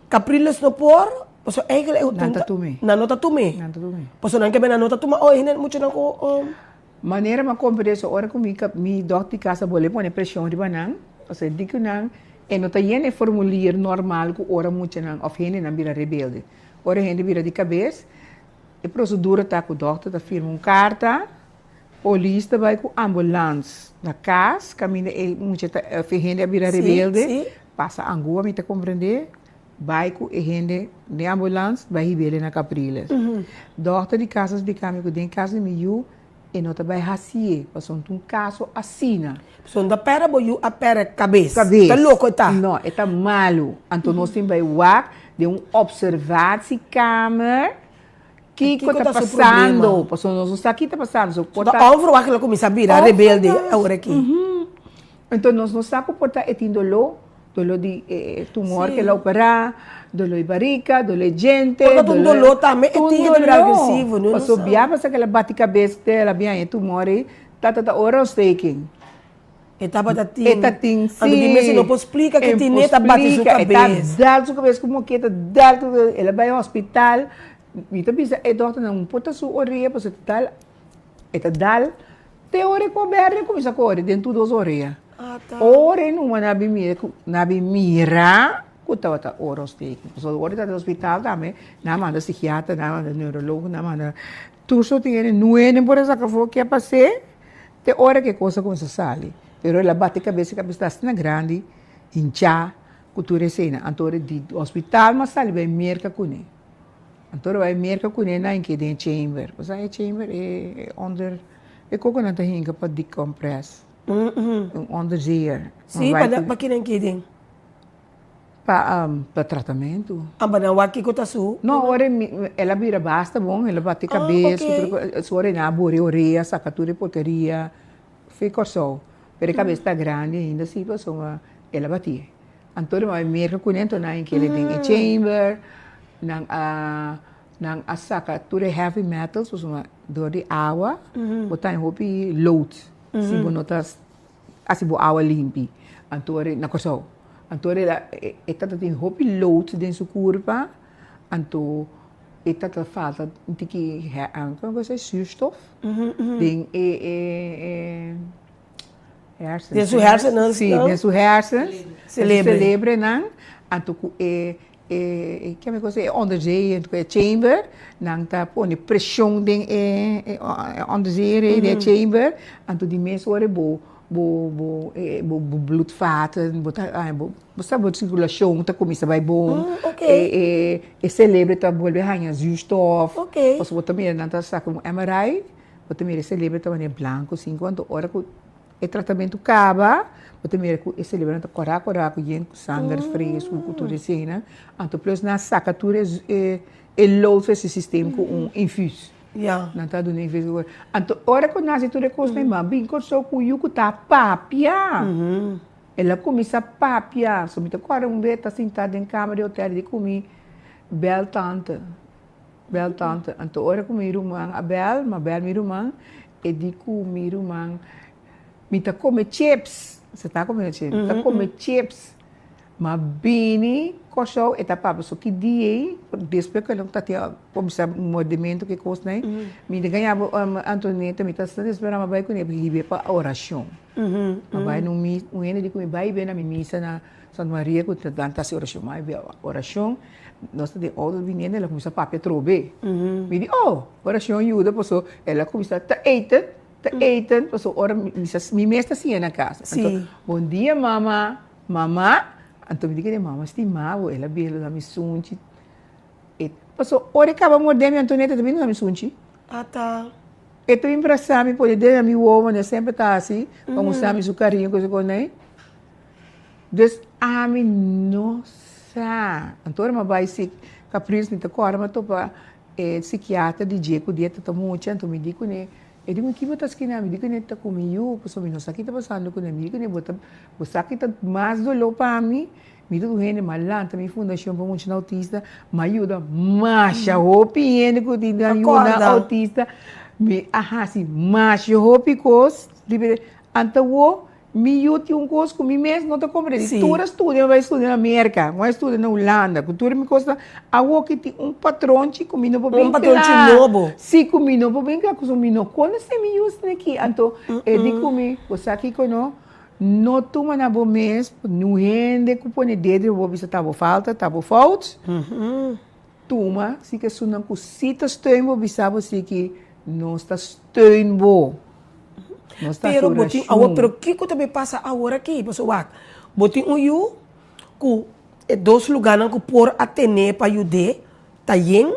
Capriles no por pasobra eigenlijk Nan ta tum'é. Nan no ta tum'é. Nan ta tum'é. Pasobra nan ke nan no ta tuma oi hende muchanan ku. Manera m'a comprende so ora cu mi mi dokter di casa bolbe pone presion riba nan, pasobra di cu nan e no ta yena e formulier normal cu ora muchanan of hendenan bira rebelde. Ora hende bira di cabes, e procedura ta cu dokter ta firma un carta, polis ta bay cu ambulance na cas caminda e mucha ta of e hende a bira rebelde, pasa angua mi ta comprende, bay cu e hende den ambulance bay hibele na Capriles. Dokter di cas a splica mi cu den caso di mi yu e no ta bay hacié pasobra ta un caso asina. Pasobra no ta perde bo yu a perde cabes. Ta loco e ta. No, e ta malo. Anto nos tin bay wak den un observatiekamer kico ta pasando. Pasobra nos no sa ki ta pasando. So ta onverwacht el a cuminsa bira rebelde awor aki. Anto nos no sa cu por ta e tin doló. Doló di e tumor ke el a operá, doló di barika, doló di djente. Por ta un doló tambe e tin e bira agresivo. Pasobra bia pasa ke el a bati kabes te el a bin haña e tumor ei, ta ta ora ontsteking. E tabata tin. E ta tin, si. Anto di mes e no por splika ke tin e ta bati su kabes. E ta dal su kabes ku moketa, dal, el a bai hospital, mi ta bisa e dòkternan un por ta su orea pasobra e ta dal. E ta dal te ora e por berde cuminsa core den tur dos orea. Ora e numa na bin mira cu na bin mira cu tabata oorsteken. Pasobra ora e tabata den hospital tambe nan a manda psikiater, nan a manda neurologo, nan a manda tur soort di hende. Nuenen por a saca afo ke a pas'é te ora cu e cos a cuminsa sali. Pero el a bati cabes, e cabes ta asina grandi, hincha cu tur esena. Anto ora di hospital mas sali bay Merca cune. Anto ora bai merka kuné nan ke den e chamber. Bo sa e chamber e onder e koko nan ta hinka pa decompress. Un onderzeeër. Sí, pa pa kinan ke den? Pa pa tratamentu. Ah, pa nan wak kiko ta su? No, ora el a bira basta bon, el a bati kabes, su ora nan a bori orea, saka tur e porkeria. Fi Kòrsou. Pero e kabes ta grandi ainda si pasobra el a bati. Anto di bai merka kuné anto nan a kere den e chamber, nan a nan a saka tur e heavy metals pasobra dor di awa bo ta hopi lood si bo no ta hasi bo awa limpi. Anto na Kòrsou. Anto e tabata tin hopi lood den su kurpa anto e tabata falta un tiki komo se zuurstof den e hersens. Den su hersenen. Sí, den su hersens. Celebre. Celebrenan. Anto ku e e keme kos e onderzee e chamber nan ta pone preshon den e e onderzee den e chamber anto di mes ora bo bo bo bo bloedvaten bo ta bo bo sa bo sirkulashon ta kuminsá bai bon e e e celebre ta bolbe haña zuurstof pasobra bo ta mira nan ta saka un MRI. Bo ta mira e celebro ta manera blanco sin cuanto ora cu e tratamento caba bo ta mira cu e celebronan ta cora cora cu yen cu sanger fresco cu tur eseinan anto plus nan a saca tur e e lood for e sistema cu un infuus nan ta duna infuus anto ora cu nan haci tur e cosnan nan a bin Corsou cu yu cu ta papia el a cuminsa papia so mi ta corda un bes ta sinta den cama di hotel di cu mi bel tante. Bel tante. Anto ora ku mi ruman a bel, m'a bel mi ruman, e di ku mi ruman, Mi ta kome chips. Se ta kome chips. Mi ta kome chips. M'a bini Kòrsou, e ta papia so ki dia ei, despues ku el ta tin a kuminsá mordementu ku e kosnan ei, mi ta gaña bo Antonieta, mi ta desesperá, m'a bai kuné pa hib'é pa orashon. M'a bai na un misa, un hende di ku mi bai hib'é na mi misa na Santa Maria ku nan ta hasi orashon. M'a hib'é orashon. Nos ta den auto biniendo, el a cuminsa papia atrobe. Mi di, oh, oracion yuda, paso el a cuminsa ta eten, ta eten, paso ora mi sa, mi mes ta siña na casa. Anto, bon dia mama, mama, anto mi di kende mama stima bo, el a bira duna mi sunchi. E, paso ora e caba morde mi, Antoneta ta bin duna mi sunchi. Ata. E ta bin brasa mi, pone den na mi wowo, manera semper ta haci, pa mustra mi su cariño, cosa con ei. Dus ami no sa. Anto ora mi a bai si Capriles mi ta kòrda mi a topa e sikiater di dje ku di e ta ta mucha anto mi di kuné. E di mi, ki bo ta skina? Mi di kuné, ta ku mi yu, pasobra mi no sa ki ta pasando kuné. Mi di kuné, bo ta, bo sa ki ta mas doló pa mi? Mi ta un hende, mi a lanta mi fundashon pa muchanan outista, mi a yuda masha hopi hende ku tin nan yunan outista, mi a hasi masha hopi kos riba e, anto awor Mi yu tin un kos ku mi mes no ta komprende. Sí. Tur a studia, mi bai studia na Merka, mi bai studia na Hulanda, ku tur mi kosnan. Awor ki tin un patronchi ku mi no por Un bin patronchi kla. nobo. Sí, ku mi no por bin kla, pasobra mi no konosé mi yu asina aki. Anto e di ku mi, bo sa kiko no? No tuma na bo mes niun hende ku pone dedo riba bo bisa ta bo falta, ta bo fout. Tuma si ke esunnan ku si ta steun bo bisa bo si ki nos ta steun bo. Nos ta Pero hasi bo tin orashon. awor, pero kiko ta bay pasa awor aki? Pasobra wak, bo tin un yu ku e dos lugarnan ku por a tene pa yud'é ta yen.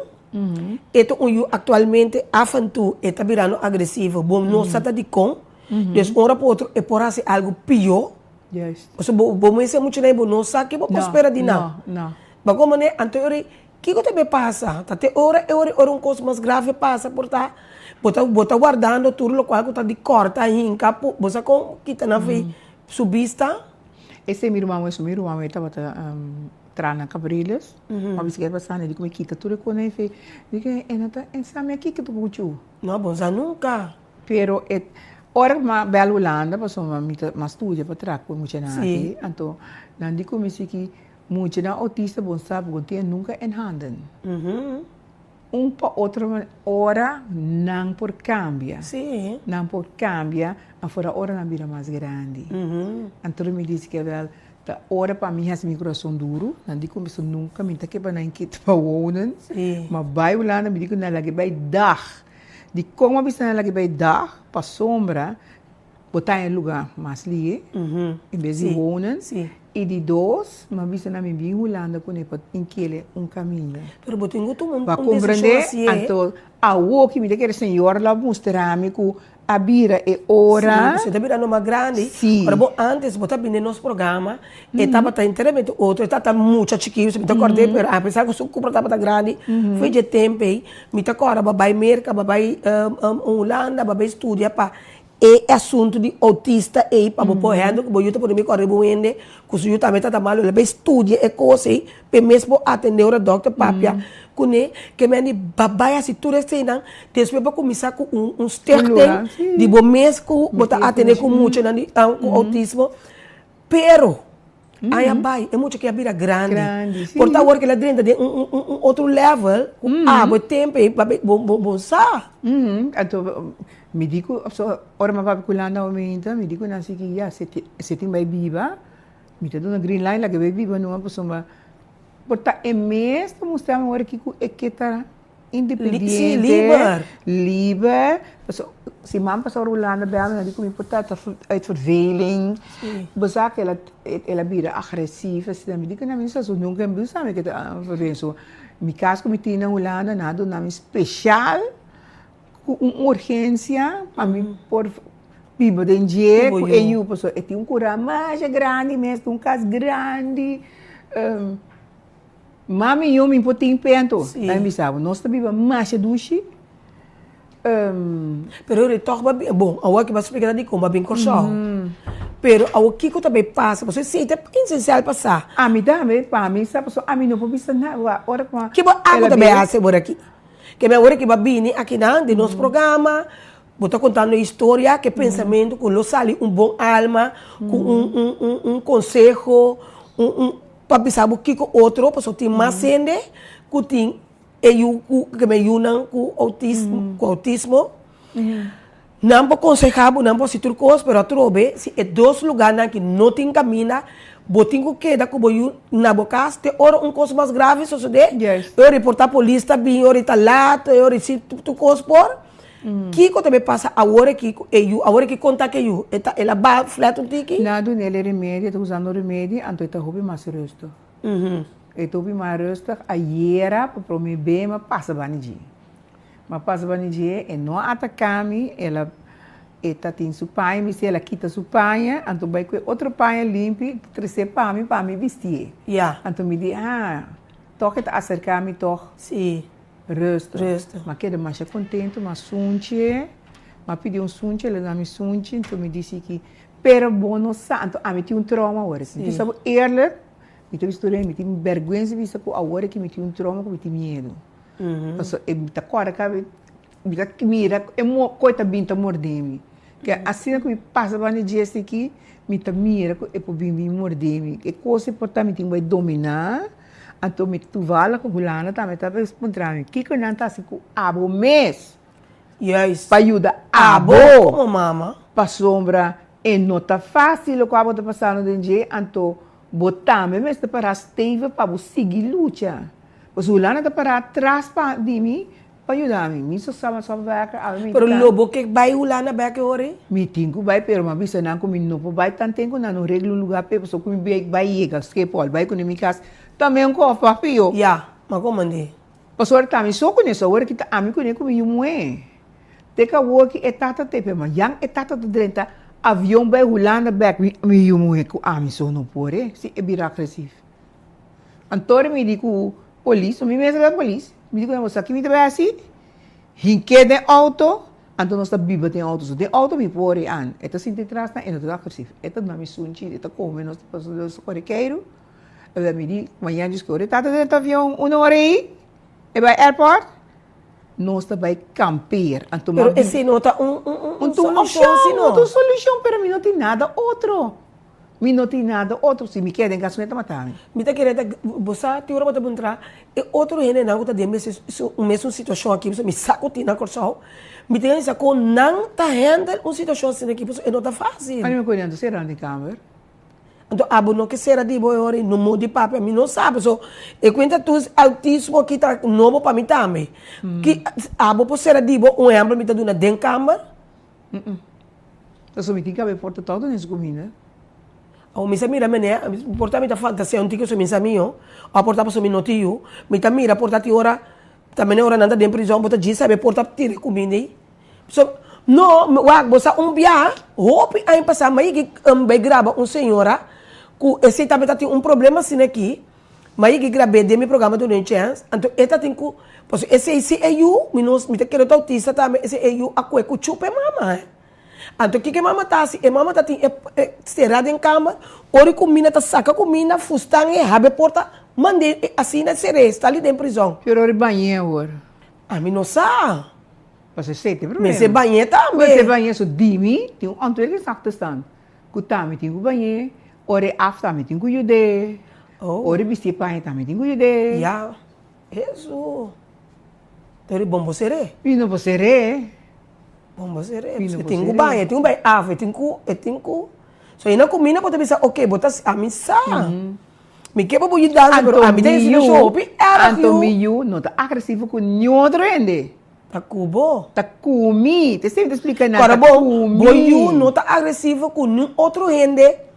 E ta un yu aktualmente af en toe e ta birando agresivo. Bo no sa ta dikon. Dus un ora pa otro e por hasi algu pió. Juist. Pasobra bo bo mester mucha nan bo no sa ke bo por No, spera di nan. no, no. Ba como ne anto e ora kiko ta bay pasa? Ta te ora e ora ora un cos mas grave pasa por ta bo ta bo ta wardando tur locual cu ta di corta hinca pu bo sa con kita nan fi su bista. Esei mi ruman mi ruman e tabata traha na Capriles, ma bisikleta pa sani di cu mi kita tur e cosnan efi, di cu e no ta e sa mi a kiko ta muchu. No bo sa nunca. Pero e ora ku mi a bel Hulanda pasobra mi ta mi a studia pa traha ku e muchanan aki, anto nan di ku mi si ki muchanan outista bon sa bo tin nunka en handen. Un pa otro ora nan por kambia. Nan por kambia afora ora nan bira mas grandi. Anto mi di si ke bel ta ora pa mi hasi mi kurason duru, nan di ku mi nunka mi ta ke pa nan kita pa wonen. Mi a bai Hulanda mi di ku nan lag'e bai dag. Di kon bo a bisa nan lag'e bai dag pasobra bo ta en luga mas lihe en bes di wonen i di dos mi a bisa nan mi bin Hulanda kuné pa inkele un kaminda. Pero bo tin ku tuma un Bo a desishon komprende? asi e. Anto awo ki mi ta kere Señor lo a mustra mi ku a bira e ora. Sí, pasobra ta birando mas grandi. Sí. Ora bo antes bo ta bini den nos programa, e tabata enteramente otro, e tabata mucha chikitu, mi ta kòrda pero apesar ku su kupra tabata grandi, foi dje tempu ei, mi ta kòrda bo a bai Merka, bo a bai Hulanda, bo a bai studia pa e asuntu di outista ei, pa bo por handle ku bo yu ta pone mi kòrda riba un hende ku su yu tambe tabata malu, el a bai studia e kos ei p'e mes por atendé ora dòkter papia kuné, ke men di babay hasi tur eseinan, despues bo kuminsá ku un un stichting di bo mes ku bo ta atendé ku muchanan di ku outismo, pero aña bai e mucha ke a bira grandi, por ta awor ke el a drenta den un un un otro level ku abo e tempu ei bo bo bo sa. Anto mi di ku ora mi a papia ku Landa awe mi di ku nan si ki ya si tin bai biba. Mi ta duna green light laga e bay biba numa pasobra por ta e mes ta mustra mi ora ki ku e ke ta independiente, Sí, liber. liber. Pasobra siman pasa ora Hulanda bel mi nan di ku mi por ta uit verveling. Bo sa ku el a bira agresief asina. Mi di ku nan mi no sa su nunka mi sa mi ke ta vervelend. So mi kas ku mi tin na Hulanda nan a duna mi special Ku un urgensia pa mi por biba den dje ku e yu pasobra e tin un kura masha grandi mes un kas grandi mami i yo mi por tin pento ta mi bisa bo nos ta biba masha dushi pero ora tòg bo a bin bon awor ki bo a splika ta dikon bo a bin Kòrsou pero awor kiko ta bay pasa pasobra esei ta esensial pa sa ami tambe pa mi sa pasobra ami no por bisa nada ora ku ke bo abo ta bay hasi awor aki. Ke mi awor ki bo a bini akinan den nos programa, bo ta kontando e historia, ke pensamentu ku lo sali un bon alma, ku un un un un konseho, un un pa bisa bo kiko otro, pasobra tin mas hende ku tin e yu ku ke mi yunan ku outismo ku outismo. Nan por konsehá bo, nan por hasi tur kos, pero atrobe si e dos lugánan aki no tin kaminda, bo tin ku keda ku bo yu na bo kas te ora un kos mas grave sosodé, e ora por ta polis ta bin, e ora ta lat, e ora si tur kos por. Kiko ta bay pasa awor aki ku e yu? Awor aki konta ku e yu? E ta el a baha flat un tiki? Nan a dun'é e remedi, e ta usando remedi, anto e ta hopi mas rustig. E ta hopi mas rustig. Ayera pa prome be mi a pasa banda dje. Ma pasa bani dje, e no a atacá mi, el a, e ta tin su paña, mi si el a kita su paña, anto bai cu e otro paña limpi, trece pa mi, pa mi bistié. Ya. Anto mi di, ah, toch e ta acercá mi toch. Sí. Rustig. Rustig. M'a keda masha contento, m'a sunch'e. M'a pidi un sunchi, el a duna mi sunchi, anto mi disi ki, pero bo no sa, anto ami tin un trauma awor. Mi ta bisa bo eerlijk, mi ta bisa tur hende, mi tin bèrgwensa di bisa ku awor aki mi tin un trauma ku mi tin miedu. Pasobra e mi ta kòrda kabe, mi ta mira e koi ta bin ta morde mi. Ke asina ku mi pasa banda di dje aki, mi ta mira ku e por bin bin morde mi. E kos ei por ta mi tin ku bai dominá, anto mi tuvallig ku Hulanda tambe ta puntra mi, kiko nan ta hasi ku abo mes? Juist. Pa yuda abo. Abo komo mama. Pasobra e no ta fásil loke abo ta pasando den dje, anto bo tambe mester pará stevig pa bo sigui lucha. Pasobra Hulanda ta pará atras pa di mi pa yuda mi. Mi so sa masó werker, awe mi Pero ta. lo bo ke bai Hulanda bek e ora ei? Mi tin ku bai, pero mi a bisa nan ku mi no por bai tanten ku nan no regla un lugá p'e, pasobra ku mi bai yega Schiphol, bai kuné mi kas, tambe un kòf pa fio. Ya, ma komand'é. Pasobra ta mi so kuné, so awor ki ta ami kuné ku mi yu muhé. Te ku awor ki e tata ta pe mayan e tata ta drenta avion bai Hulanda bek, mi mi yu muhé ku ami so no por e, si e bira agresief. Anto mi di ku polis, mi mes a bai polis, mi di ku nan bo sa ki mi ta bai hasi? Hink'é den outo, anto nos ta biba den outo, so den outo mi por e an, e ta sinti tras nan e no ta agresief, e ta duna mi sunchi, e ta kome, nos ta pasa nos ta kore keiru. E mi di, mañana djis ku ora e tata drenta avion un ora ei, e bai airport, nos ta bai kampeer. Anto Pero esei no ta un un un solushon si no. No ta un solushon, pero mi no tin nada otro. Mi no tin nada otro. Si mi keda den kas ku e ta mata mi. Mi ta kere ta, bo sa tin ora bo ta puntra e otro hendenan ku ta den mes un mesun situashon aki, pasobra mi sa ku tin na Kòrsou, mi ta pensa kon nan ta handle un situashon asina aki, pasobra e no ta fásil. Anima ku nan ta sera den kamer. Anto abo no ke sera di bo e ora i no modi papia, mi no sa paso e kuenta tur autismo aki ta nobo pa mi tambe. Ki abo por sera di bo un ehempel mi ta duna den kamber? Paso mi tin kabe porta todo den su kuminda. Awor mi sa mira mene, por ta mi ta fantasia un tiki paso mi sa mio, o por ta paso mi no tin yu, mi ta mira por ta tin ora ta mene ora nan ta den prizon bo ta djis sabe por ta tira e kuminda ei. So, no, wak, bo sa un biaha, hopi aña pasá, mi a yega bai graba un señora ku esei tambe ta tin un problema asina aki, mi a yega grab'é den mi programa Duna un Chèns, anto e ta tin ku, pasobra esei si e yu, mi no, mi ta kere ta autista tambe, esei e yu a kue ku chupa e mama, he. Anto kiko e mama ta hasi? E mama ta tin e será den kamber, ora e kuminda ta saka kuminda, fustan e, habri e porta, mand'é asina ser'é, sta li den prizòn. Pero ora e bañ'é awor? Ami no sa. Pasobra esei ta e problema. Mester bañ'é tambe. Mester bañ'é. So di mi tin un ontwikkelingsachterstand ku tambe tin ku bañ'é, ora e af tambe tin ku yud'é, ora e bisti e paña tambe tin ku yud'é. Ya, Hesu. Pero e bon bo ser'é. Mi no por ser'é. Bon bo ser'é. E tin ku baña, e tin ku bai af, e tin ku, e tin ku. So hende ku mi no por ta bisa oke bo ta, ami sa. Mi ke pa bo yudansa pero ami ta hasi nos hopi erg yu. Anto mi yu no ta agresivo ku niun otro hende. Ta ku bo. Ta ku mi. Te esei mi ta splika nan, ta ku mi. Bo yu no ta agresivo ku niun otro hende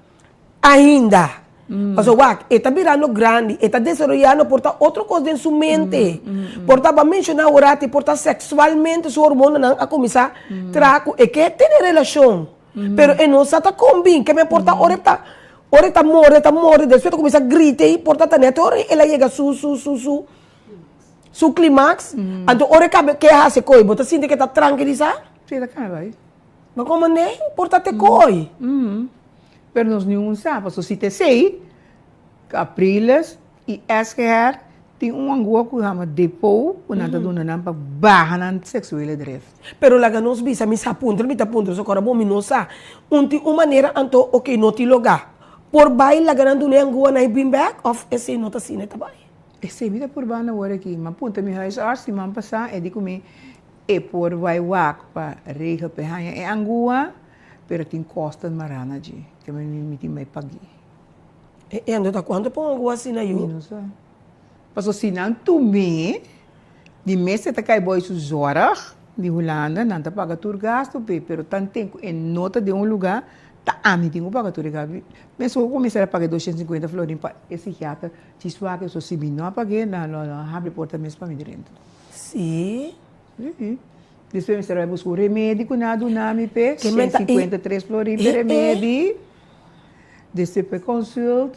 ainda. Pasobra wak, e ta birando grandi, e ta desaroyando por ta otro kos den su mente. Por ta, bo a menshoná awor, por ta seksualmente su hormonanan a kuminsá traha ku e ke tene relashon. Pero e no sa ta kon bin, ke men por ta ora e ta, ora e ta more, e ta more, despues e ta kuminsá grita ei, por ta ta nèt ora el a yega su, su, su, su, su klimaks, anto ora e kaba ke hasi koi, bo ta sinti ke ta trankilisá? Si, e ta kaba ei. Ma komo ne? Por ta te koi. Pero nos niun sa, pasobra si ta esei, Capriles i SGR tin un angua ku yama depo ku nan ta duna nan pa baha nan seksuele drift. Pero laga nos bisa, mi sa puntra, mi ta puntra so kora bo, mi no sa. Un tin un manera anto ok no tin logá. Por bai laga nan duna e angua nan e bin bek òf esei no ta asina e ta bai? Esei mi ta purba na wor aki. Mi a puntra mi huisarts siman pasá, e di ku mi e por bai wak pa regel pa e haña e angua, pero tin kosten mará na dje, ke mi tin bai pag'é. E endo ta cuanto pa un agua asina yu? Mi no sa. Paso si nan tum'é, di mes e ta kai boi su zorg di Hulanda, nan ta paga tur gasto p'e, pero tanten ku e no ta den un lugá, ta ami tin ku paga tur e gasto. Mes ku kuminsá a paga e 250 florin pa e psikiater, si swak eso, si mi no a pag'é, nan lo habri porta mes pa mi drenta. Si. Si. Despues mi mester a bai buska un remedi ku nan a duna mi p'e, 153 florin p'e remedi. Despues pa e consult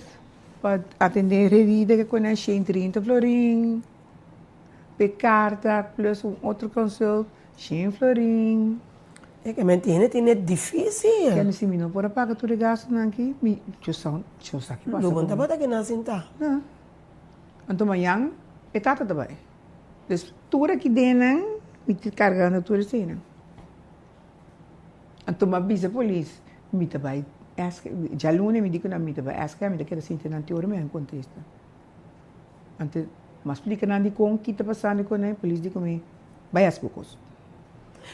pa atende herida ke kone 130 florin, pa e karta plus un otro consult 100 florin. E ke men tin hende tin e dificil. Kende si mi no por a paga tur e gastunan aki, mi yo sa yo sa ki pasa Lo bon tabata ke nan sinta. No. Anto mañan e tata ta bai. Dus tur aki den nan mi ta kargando tur eseinan. Anto mi a bisa polis mi ta bai SK, djaluna mi di ku nan mi ta bai SK, mi ta keda sinti nan te ora mi a kontesta. Anto mi a splika nan dikon ki ta pasando ku nan, polis di ku mi bai hasi bo kos.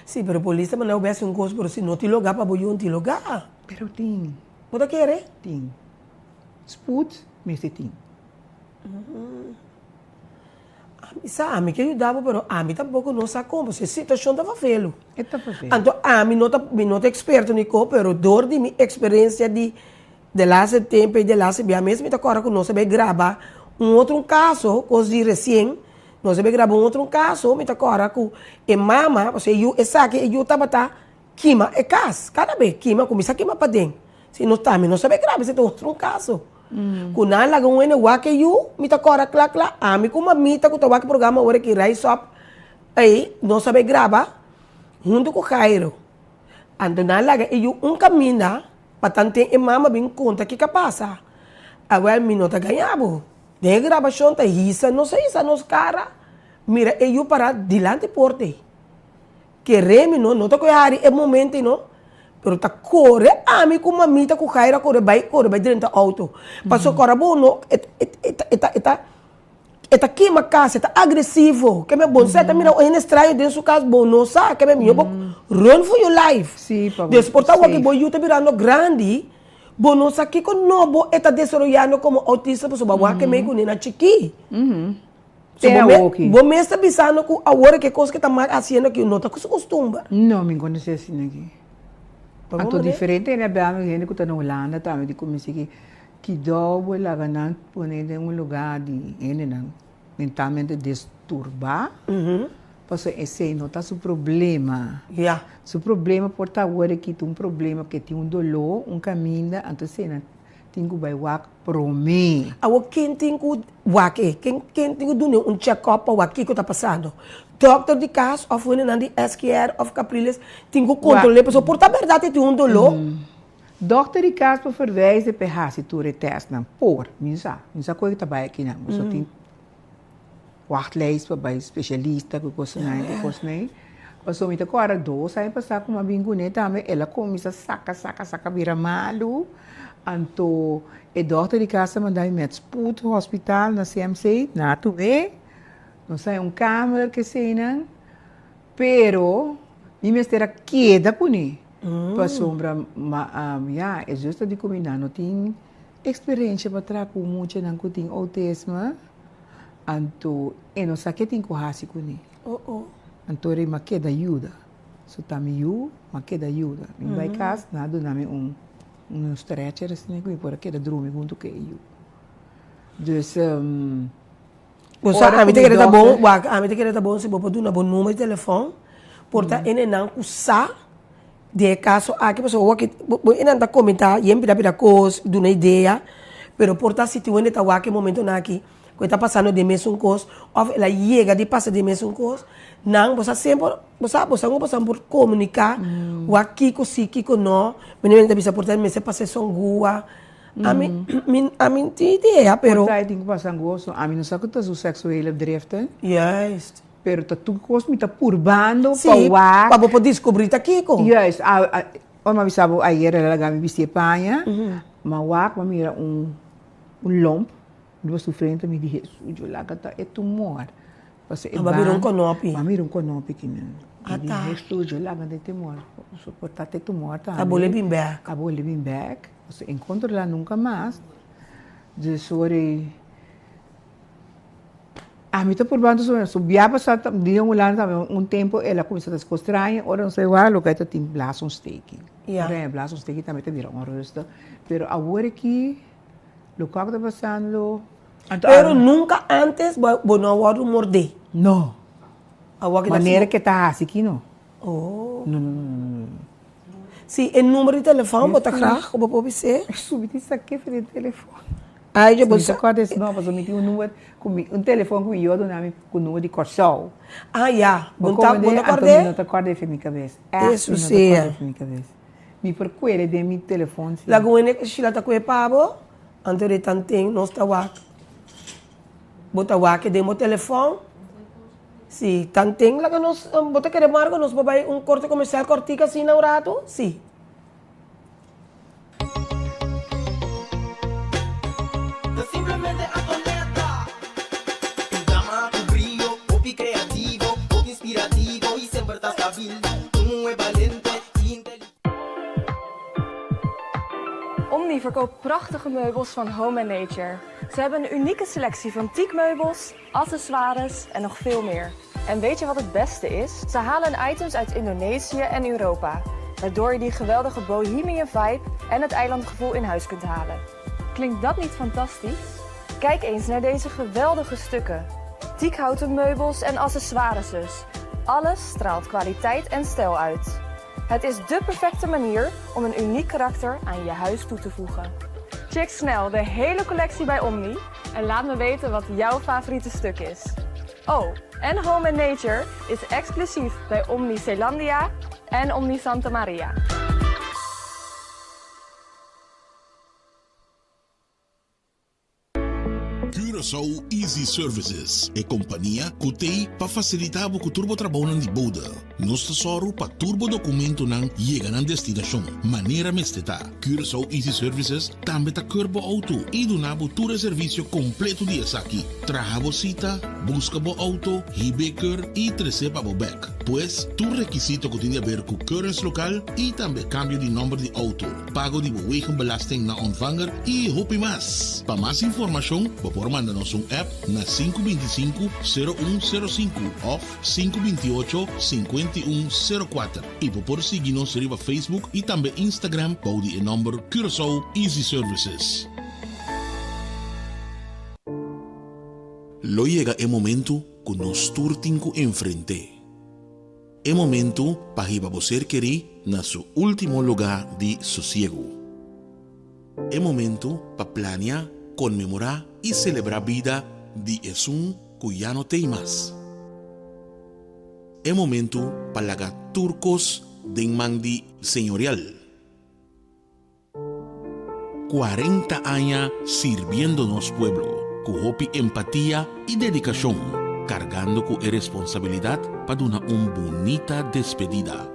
Si, pero polis ta manda bo bai hasi un kos, pero si no tin lugá pa bo yu, no tin lugá. Pero tin. Bo ta kere? Tin. Spoed mester tin. Ami sa, ami ke yuda bo, pero ami tampoko no sa kon, pasobra e situashon ta fafelu. E ta fafelu. Anto ami no ta, mi no ta eksperto ni ko, pero dor di mi eksperensia di de laatste tempo i de laatste bia mes mi ta kòrda ku nos a bai graba un otro un kaso, kos di resien, nos a bai graba un otro un kaso, mi ta kòrda ku e mama, pasobra e yu, esaki e yu tabata kima e kas, kada be kima, kuminsá kima paden. Si nos tambe no sabe graba esei ta otro un kaso. Ku nan laga un hende wak e yu, mi ta kòrda kla kla, ami ku mamita ku ta wak e programa ora ki Rise Up ei, nos a bai graba huntu ku Jairo. Anto nan laga e yu un kaminda pa tanten e mama bin konta kiko a pasa. Awèl mi no ta gaña bo. Den e grabashon ta hisa nos a hisa nos kara mira e yu pará dilanti porta ei. Kere mi no, no ta koe hari e momento ei no, pero ta kore ami ku mamita ku Jairo a kore bai kore bai drenta auto. Pasobra kòrda bo no e e e ta e ta e ta kima kas, e ta agresivo. Ke men bon sa e ta mira un hende straño den su kas, bo no sa. Ke men mihó bo run for your life. Sí, pa bo Des por ta safe. wak bo yu ta birando grandi, bo no sa kiko nobo e ta desaroyando komo autista pasobra bo a wak e mei ku nena chikí. So Te bo me, awoki. bo mes ta bisando ku awor ke kos ke ta mak hasiendo aki no ta ku su kustumber. No, mi konosé asina aki. Pa bo Anto manera? diferente hende a bia mi, hende ku ta na Hulanda tambe di kuminsá ki kidó bo laga nan pone den un lugá di hendenan mentalmente desturbá, pasobra esei no ta su problema. Ya. Su problema por ta awor aki ta un problema ke tin un doló, un kaminda, anto eseinan tin ku bai wak promé. Awor ken tin ku wak e? Ken ken tin ku dun'e un check up pa wak kiko ta pasando? Dòkter di kas òf hendenan di SGR òf Capriles tin ku kontrol'é pasobra por ta bèrdat e tin un doló. Dòkter di kas por verwijs pa e hasi tur e tèstnan por, mi no sa, mi no sa kon e ta bai akinan, pasobra tin wachtlijst pa bai spesialista ku kosnan ku kosnan. Pasobra mi ta kòrda dos aña pasá ku mi a bin kuné tambe el a kuminsá saka saka saka bira malu. Anto e dòkter di kas a manda mi met spoed hospital na CMC, nan a tum'é, nos a haña un kamer keseinan, pero mi mester a keda kuné pasobra ya e zuster di ku mi nan no tin eksperensia pa traha ku muchanan ku tin outisme. Anto e no sa ke tin ku hasi kuné. Anto rei m'a keda yuda. So ta mi yu, m'a keda yuda. Mi bai kas, nan a duna mi un un stretcher asina ku mi por a keda drumi huntu ku e yu. Dus Bo sa, ora ami ku ta mi kere ta bon, dòkter. wak, ami ta kere ta bon si bo por duna bo number di telefòn, por ta enenan ku sa Den e kaso aki pasobra wak bo enan ta komentá yen pida pida kos, duna idea, pero por ta si tin wende ta wak e momentonan aki ku e ta pasando den mesun kos òf el a yega di pasa den mesun kos, nan bo sa semper bo sa bo sa ku bo sa por komuniká wak kiko si kiko no, mi ta bisa por ta mester pasa esun gua, ami mi ami tin idea pero. Por ta e tin ku pasa gua so ami no sa ku ta su seksuele driften. Juist. Pero ta tur kos mi ta purbando pa Sí, wak. pa bo por descubrí ta kiko. Juist, a, a, ora mi a bisa bo ayer el a laga mi bisti e paña, mi a wak, mi a mira un, un lomp riba su frente, mi di, Hesus, yo laga ta e tumor. Pasobra e A mira un ban, konopi. mi a mira un konopi kinan. Mi di, Ata. Hesus, yo laga ta e tumor. So por ta e tumor A bole tambe. bin bek. A bole bin bek. Pasobra e controla nunca mas. Dus ora e. Ami ta purbando su su bia pasá ta di un Hulanda tambe un tempo el a kuminsá ta skostraña ora nos a wak loke ta tin blaasontsteking. Ya. Ora e blaasontsteking tambe ta bira onrustig pero awor aki loke ta pasando anto Pero nunka antes bo bo no a wòrdu mordé? No. Awor ki ta Manera ke ta hasi aki no. Oh. No no no no no. Si e number di telefòn bo ta graag ku bo por bis'é? Subi di sak'é for di telefòn. Ai, dje bo Mi ta kòrda es no, pasobra mi tin un number ku mi, un telefòn ku mi yu a duna mi ku number di Kòrsou. Ah, ya. Bo Bo ta, bo komprendé? ta Anto mi kòrd'é? no ta kòrda efe mi kabes. Ègt Eso mi no ta sea. kòrda efe mi kabes. Mi por kuere den mi telefòn si. Lagun hende ku Sheila ta kue pa bo, anto de tanten nos ta wak. Bo ta wak den bo telefòn. Si, tanten laga nos, bo ta kere Margo nos por bai un korte komersial kòrtiku asina un ratu? Si. Ta simplemente Antonetta. Un dama ku brio, hopi kreativo, hopi inspirativo i semper ta stabil. Un muhé balente i inteligente. Omni verkoopt prachtige meubels van Home and Nature. Ze hebben een unieke selectie van teakmeubels, accessoires en nog veel meer. En weet je wat het beste is? Ze halen items uit Indonesië en Europa, waardoor je die geweldige bohemian vibe en het eilandgevoel in huis kunt halen. Klinkt dat niet fantastisch? Kijk eens naar deze geweldige stukken. Teakhouten meubels en accessoires dus. Alles straalt kwaliteit en stijl uit. Het is dé perfecte manier om een uniek karakter aan je huis toe te voegen. Check snel de hele collectie bij Omni en laat me weten wat jouw favoriete stuk is. Oh, en Home and Nature is exclusief bij Omni Zeelandia en Omni Santa Maria. Curaçao Easy Services, e kompania ku t'ei pa fasilitá bo ku tur bo trabounan di bode. Nos ta sòru pa tur bo dokumentonan yega nan destinashon manera mester ta. Curaçao Easy Services tambe ta keur bo outo i duna bo tur e servisio kompleto di esaki, traha bo sita, buska bo outo, hib'é keur i tres'é pa bo bèk. Pues, tur rekisito ku tin di aber ku keuringslokaal i tambe kambio di nòmber di outo, pago di bo wegenbelasting na ontvanger i hopi mas. Pa mas informashon bo por manda nos un app na 525 0105 òf 528 5104 i bo por sigui nos riba Facebook i tambe Instagram bou di e nòmber Curaçao Easy Services. Lo yega e momentu ku nos tur tin ku enfrent'é. E momentu pa hiba bo ser kerí na su último lugá di sosiegu. E momentu pa plania, konmemorá i selebrá bida di esun ku ya no t'ei mas. E momentu pa laga tur kos den man di Señorial. 40 aña sirbiendo nos pueblo ku hopi empatia i dedikashon, kargando ku e responsabilidat pa duna un bunita despedida.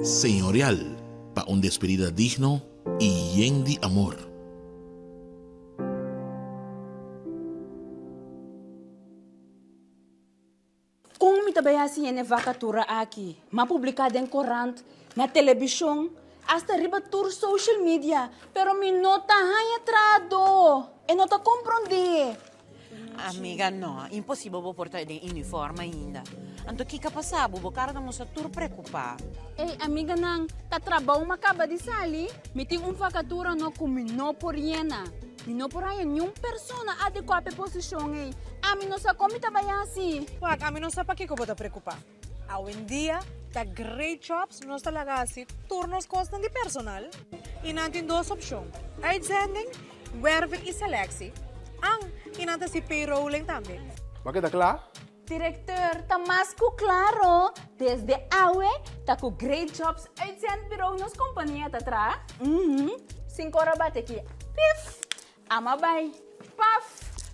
Señorial pa un despedida digno i yen di amor. Kon mi ta bai hasi hende vakatura aki? M'a publiká den korant, na telebishon, asta riba tur social media, pero mi no ta haña trahadó. E no ta komprondé. Amiga, no, imposibel bo por ta den uniform ainda. Anto kiko a pasa bo? Bo kara ta mustra tur preokupá. Ey, amiganan, ta trabou m'a kaba di sali. Mi tin un vakatura no ku mi no por yena. Mi no por haña niun persona adekuá pa e posishon ei. Ami no sa kon mi ta bai hasi. Wak, ami no sa pakiko bo ta preokupá. Awendia ta Great Jobs nos ta laga hasi tur nos kosnan di personal i nan tin dos opshon, uitzending, werving i selectie. An, i nan ta hasi payrolling tambe. Bo a keda kla? Directeur, ta mas cu claro, desde awe ta cu Great Jobs Uitzendbureau nos compania ta traha. Uhum, sin cora bate aki, pif, ama bay, paf,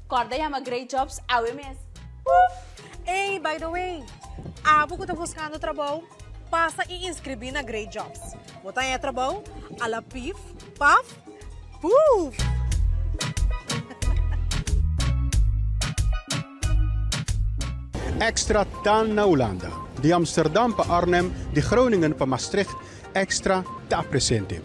corda yama Great Jobs awe mes, puf. Ey, by the way, abo cu ta buscando trabou, pasa y inscribi na Great Jobs. Bo ta haña trabou a la pif, paf, puf! Extra ta na Hulanda. Di Amsterdam pa Arnhem, di Groningen pa Maastricht, Extra ta presente.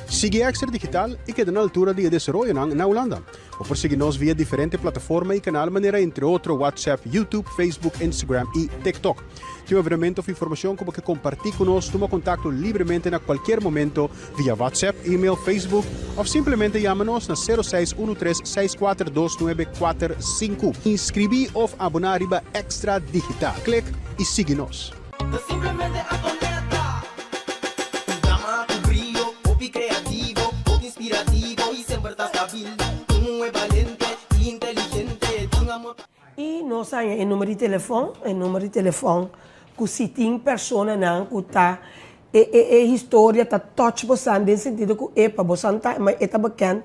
Sigui Extra Digital i keda na altura di e desaroyonan na Hulanda. Bo por sigui nos via diferente plataforma i kanal manera entre otro WhatsApp, YouTube, Facebook, Instagram i TikTok. Tin un evenemento of informacion cu bo ke comparti cu nos, tuma contacto libremente na cualkier momento via WhatsApp, email, Facebook of simplemente yama nos na 0613 642945. Inscribi of abona riba Extra Digital. Click y sigui nos. Ta simplemente Antonetta. Un dama cu brio, hopi creativo, hopi. stabil. Un muhé balente i inteligente, tin amor pa. I nos haña e number di telefòn, e number di telefòn ku si tin personanan ku ta e e e historia ta touch bosan den sentido ku epa bosan ta ma e ta bekend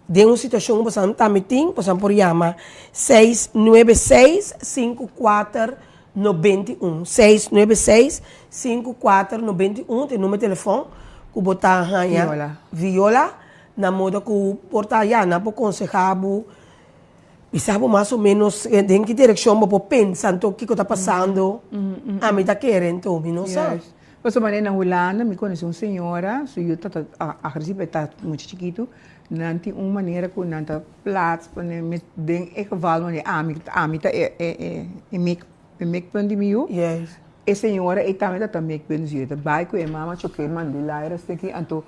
den un situashon ku bosan tambe tin, bosan por yama 696 54 91, 696 54 91 ta e number di telefòn ku bo ta haña Viola. Viola na moda ku por ta ya nan por konsehá bo. Bisa bo mas o menos den ki direkshon bo por pensa anto kiko ta pasando, ami ta kere anto mi no sa. Juist. Pasobra manera na Hulanda mi konosé un señora, su yu ta agresivo, e ta mucha chikitu, nan tin un manera ku nan ta plaats pone mes den e geval wanneer ami ami ta e e e mik e mikpunt di mi yu, e señora ei tambe ta ta mikpunt di su yu, e ta bai ku e mama choke mand'é laira esaki anto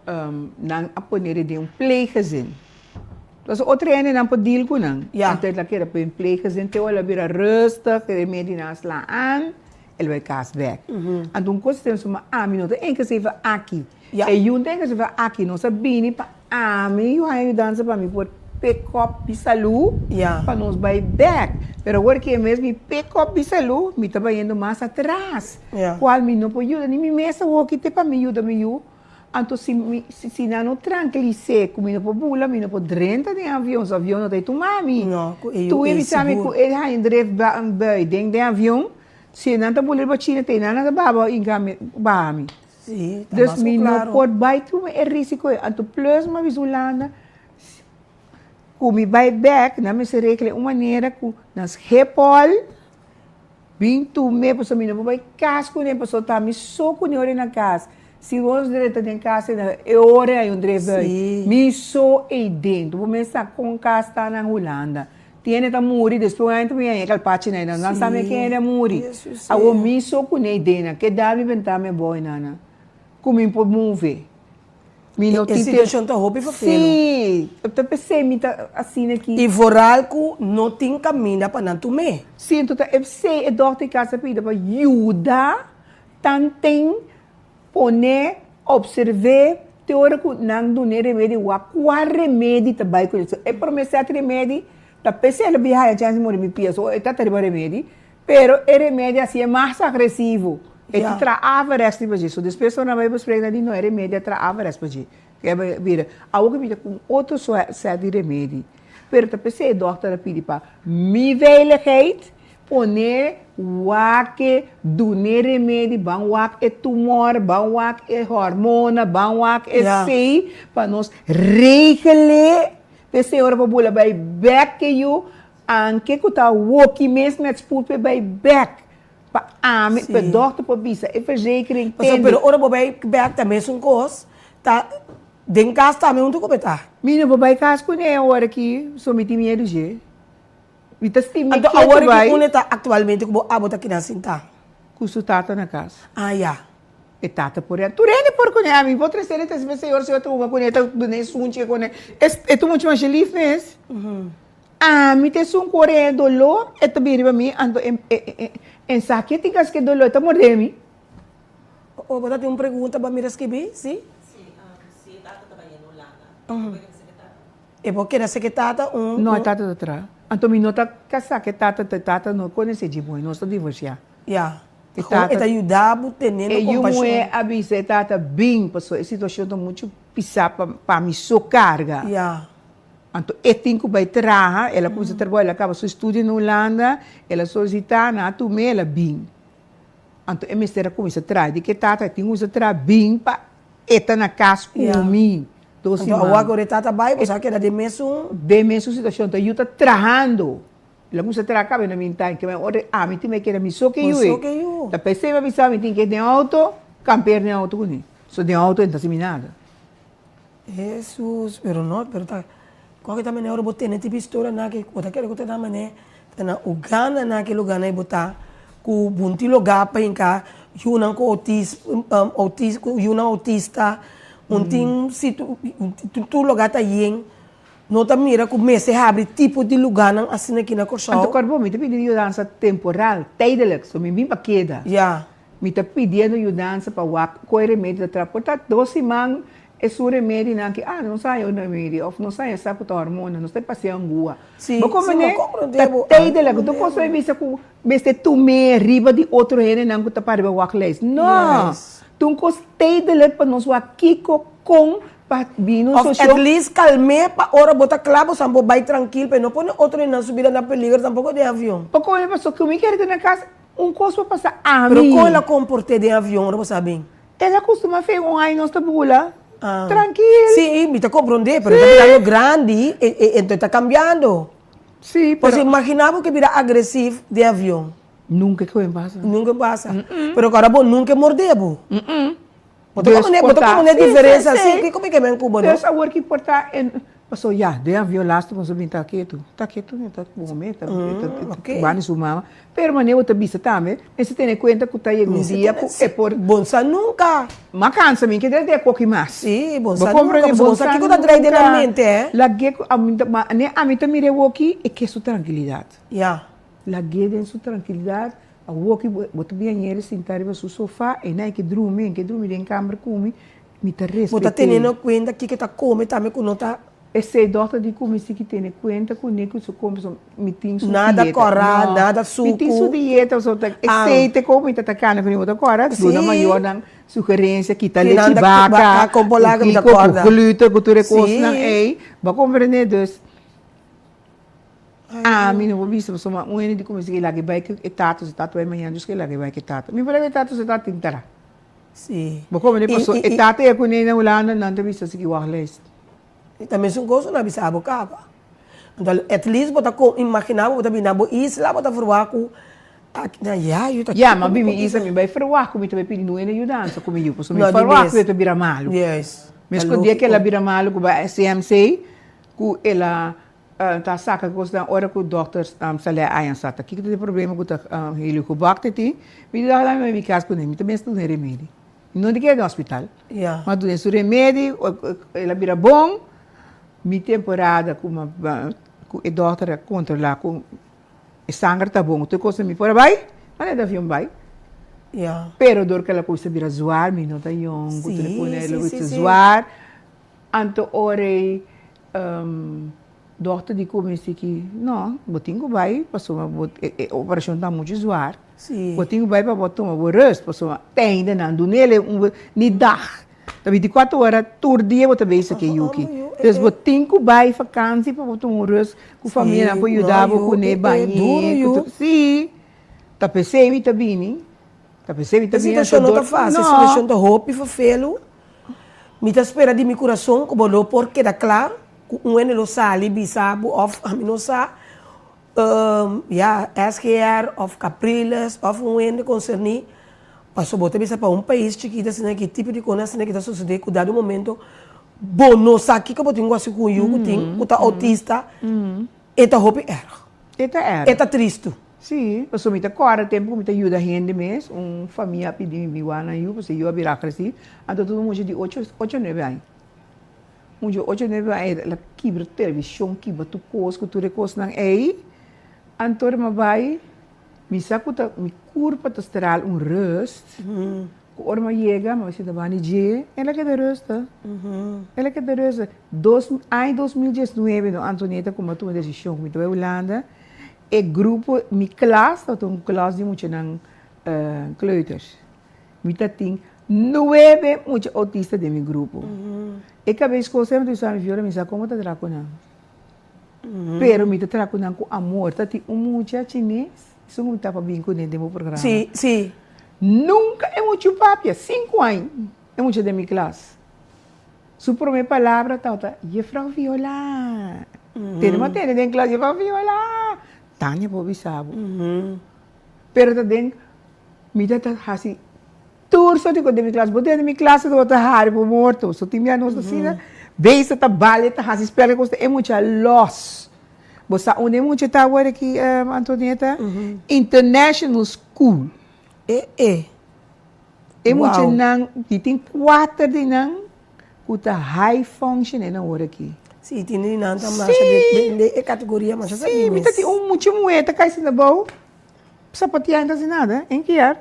nan a pon'é den un pleeggezin. Pasobra otro hendenan por deal ku nan. Ya. Anto el ta keda pa un pleeggezin te ora el a bira rustig, e remedinan a sla an, el bai kas bek. Anto un kos ta suma ami no ta inklusive aki. Ya. E yu no ta inklusive aki. Nos a bini pa ami yu haña yudansa pa mi por pick up mi salú Ya. pa nos bai bek. Pero awor ke mes mi pick up mi salú, mi ta bayendo mas atras. Ya. Kual mi no por yuda ni mi mes awoki te pa mi yuda mi yu. Anto si mi, si nan no trankilis'é ku mi no por bula, mi no por drenta den avion, su avion no ta e tuma mi. No, ku e yu Tur e ei bisa mi ku sigur. e haña dref bui den den avion, si nan ta bula riba China te nan nan ta baba inka mi, baha mi. Sí, ta Dus mas ku mi no klaro. por bai tuma e risiko ei. Anto plus mi a bisa Hulanda, ku mi bai bèk, nan mester regla un manera ku na Schiphol, Bin tum'é pasobra mi no por bai kas kuné pasobra ta mi so kuné ora e na kas. Si nos drenta den kas e na e ora ei un dref bui. Sí. Mi so ei den. Bo mes sa kon kas ta na Hulanda. Tin hende ta muri despues un hende ta bin haña e kalpachi na einan. Nan sa mi ken hende a muri. Sí. Awor mi so kuné ei den. Keda mi benta mi abou einana ku mi por move. Mi no E tin te. situacion ta hopi vervelend. Sí, ta p'esei mi ta asina aki. I vooral ku no tin kaminda pa nan tum'é. Sí, enton ta p'esei e dòkter di kas a pidi pa yuda tanten pone, observ'é te ora ku nan dun'é remedi wak kua remedi ta bai ku e. E promé sèt remedi ta p'esei el a bin haya chèns di muri mi pia, so e ta ta riba remedi. Pero e remedi a hasié mas agresivo. E ta traha averechts riba dje. So despues ora nan bai besprek nan di no e remedi a traha averechts pa dje. Ke a bira. Awor ke bira ku un otro sèt di remedi. Pero ta p'esei e dòkter a pidi pa mi veiligheid pone wak e, dun'é remedi, ban wak e tumor, ban wak e hormona, ban wak esei pa nos regel'é. P'esei ora bo bula bai bèk ke yu Anke ku ta woki mes met spoed p'e bai bek pa ami p'e dokter por bisa e verzekering Pasobra tende. pero ora bo bai bek ta mesun kos ta den kas tambe huntu ku bo ta. Mi no por bai kas kuné awor aki so mi tin miedu dje. Mi ta stima Anto ketu awor aki bai. unda ta aktualmente ku bo abo ta keda sintá? Ku su tata na kas. Ah ya. E tata por e tur hende por kuné ami por trese e trese señor señor ta hunga kuné ta dun'é sunchi kuné e ta muchu masha lif mes. Ami ta esun ku ora e doló e ta bin riba mi, anto e e e sa ke tin kaske doló e ta mordé mi. O bo ta tin un pregunta bo a mira skibí, si? Si, si e tata ta bai yendo Hulanda, e por keda seke tata? E por keda seke tata un. No, e tata ta traha. Anto mi no ta kasá ku e tata, e tata no konosé dje muhé, nos ta divorsiá. Ya. E Kon e ta yuda bo tenendo E yu kompashon. muhé a bisa e tata, bin, pasobra e situashon ta muchu pisá pa pa mi so karga. Ya. Anto e tin ku bai traha, el a kuminsá trabou, el a kaba su estudio na Hulanda, el a solisitá, nan a tum'é, el a bin. Anto e mester a kuminsá traha, di ke tata e tin kuminsá traha bin pa e ta na kas ku mi dos Anto siman. awor ku e tata bai, boso a keda den mesun. Den mesun situashon, anto e yu ta trahando, el a kuminsá traha kaba e na minta, ke ora ami tin bai keda mi so ke yu ei. Ta p'esei mi a bisa mi tin ke den outo, kampeer den outo kuné, so den outo e no ta hasi mi nada. Hesus, pero no, pero ta koke ta manera ora bo tene tipo historia nan ke bo ta kere ku ta nan manera ta na Uganda nan ke lugar nan bo ta ku bunti lugar pa hinka yunan ku outis outis ku yunan outista un tin situ tur lugar ta yen no ta mira ku mester habri tipo di lugarnan asina aki na Kòrsou. Anto kòrda bo mi ta pidi yudansa temporal, tijdelijk, so mi bin pa keda. Ya. Mi ta pidiendo yudansa pa wak koe remedi ta traha. Por ta dos siman. Esun remedinan ki, ah, nos haña un remedi of nos haña sa ku ta hormona, nos ta pasea angua. Sí, Bo sí, komprendé? bo komprendé Ta bo. tijdelijk. Tur kos ta bisa ku mester tum'é riba di otro hendenan ku ta para riba wachtlijst. No! Yes. Ta un kos tijdelijk pa nos wak kiko, kon pa bini un Of at solushon. least kalm'é pa ora bo ta kla bo sa bo bai trankil pa e no pone otro hendenan su bida na peliger tampoko den avion. Pa kome pasobra ku mi kere ta na kas un kos por pasa ami. Pero kon el a komport'é den avion ora bo sa bin? El a costuma fe un aña nos ta bula Ah. trankil. Sí, mi ta comprende, pero e ta birando grandi, e, e, ento e ta cambiando. Sí, Pues pero imagina bo ke bira agresief den avion. Nunca ke wen pasa. Nunca pasa. Pero kora bo nunca morde bo. Bo ta Dus comprende, bo ta por ta- comprende Sí, sí, diferencia sí. sí, kiko mi ke men ku bo no? Dus awor ki por ta en paso ya, den avion laatste nos a bin ta ketu. Ta ketu, ta come, ta, ta, ta, Ok. bani su mama. Pero manera bo ta bisa tambe, mester tene kuenta ku ta yega un dia ku e por. Bon sa nunka. M'a kansa mi ke drei koki mas. Sí, bon sa nunka, pasobra bon sa kiko ta drei den nan mente, eh. Lag'é ku ami ta, ma ne ami ta mira e woki, e ke su trankilidat. Ya. Lag'é den su trankilidat, awoki bo ta bin añere sinta riba su sofa, e nan e ke drumi, e ke drumi den kamber ku mi, Mi ta respet'é. Bo ta teniendo kuenta kiko e ta kome tambe ku no ta. Esei dòkter di ku mi si ki tene kuenta ku ne ku su kome pasobra mi tin su dieta. Nada kòrá, nada suku. Mi tin su dieta pasobra ta esei ta kon mi ta ta kana ku mi. Bo ta kòrda? Duna mayornan sugerensia, kita lechi baka, ku kiko, ku gluten, ku tur e kosnan ei. Bo a komprendé? Dus ami no por bisa pasobra un hende di ku mi si ke laga e bai ku e tata, su tata bai mañana dus ke laga e bai ku e tata. Mi por laga e tata su tata tin tara. Sí. Bo come di paso e tata e ku na Hulanda nan ta bisa sigui wachtlijst. Ta mesun kos ku nan bisa bo kaba. Anto at least bo ta imagina bo bo ta bini na bo isla bo ta verwagt ku aki na ya yu ta Ya, ma bin mi isla mi bai verwagt ku mi ta bai pidi nuena yudansa ku mi yu pasobra mi verwagt ku e ta bira malu. Yes. Mes ku dia ku el a bira malu ku bai CMC ku el a Ta saka kosnan ora ku dòkter sali a aña sa ta kiko ta e problema ku ta helicobacter tin, mi di dòkter lami mi kas kuné mi ta mester duna e remedi. Mi no di keda den hospital, ma duna su remedi, el a bira bon, mi temporada ku ku e dòkter a kontrolá ku e sanger ta bon, tur kos mi por a bai, a lei di avion bai. Pero dor ku el a kuminsá bira zwar, mi no ta yòn ku tur e pone el a kuminsá zwar. Anto ora ei dòkter di ku mi si ki, no, bo tin ku bai pasobra bo e operashon ta muchu zwar. Bo tin ku bai pa bo tuma bo rùst pasobra te ainda nan dun'el e un ni dag. Ta bintikuater ora tur dia bo ta bezig ku e yuki. Dus bo tin ku bai fakansi pa bo tuma un rùst ku famianan por yuda bo kuné bañ'é ku tur. Si, ta p'esei mi ta bini, ta p'esei mi ta E bini. situashon no ta fásil, e situashon ta hopi ferfelu. Mi ta spera di mi kurason ku bo lo por keda kla ku un hende lo sali bisa bo òf ami no sa, ya, SGR òf Capriles òf un hende konserní, pasobra bo ta bisa pa un pais chikito asina ki tipo di kos asina ki ta sosodé ku dado momento bo no sa kiko bo tin ku hasi ku un yu ku tin ku ta outista, e ta hopi èrg. E ta èrg. E ta tristu. Sí, pasobra mi ta kòrda tempu ku mi ta yuda hende mes, un famia a pidi mi bin wak nan yu, pasobra e yu a bira agresif, anto tur un mucha di ocho, ocho nuebe aña. Mucha ocho nuebe aña el a kibra televishon, kibra tur kos ku tur e kosnan ei, anto ora mi a bai, mi sa ku ta mi kurpa ta stral un rust, Ku ora mi a yega, mi a sinta banda di dje, el a keda rustig. El a keda rustig. Dos, aña 2019 no Antonieta kuma tuma desishon ku mi ta bai Hulanda, e grupo, mi klas tabata un klas di muchanan kleuters. Mi ta tin nuebe mucha outista den mi grupo. E kabes kos semper ta bisa mi, Viola, mi sa komo ta traha ku nan. Pero mi ta traha ku nan ku amor. Ta tin un mucha chines. Esun ku mi ta pa bin kuné den bo programa. Sí, sí. Nunka e muchu papia, sinku aña e mucha den mi klas. Su promé palabra tabata, Jefrou Viola. Tene mi a tende den klas, Jefrou Viola. Tania por bisa bo. Pero ta den, mi ta ta hasi Tur so di ku den mi klas, bo den mi klas bo ta hari bo morto, so tin bia nos ta asina, beisa ta bale ta hasi spel kos ta e mucha los. Bo sa unda e mucha ta awor aki Antonieta? International school. E e. E muchanan, di tin kuater di nan ku ta high functioning awor aki. Si, tin di nan ta masha den e kategoria masha sabi mes. Si, mi ta tin un mucha muhé ta kai sinta abou, sapatia no ta hasi nada, en kier.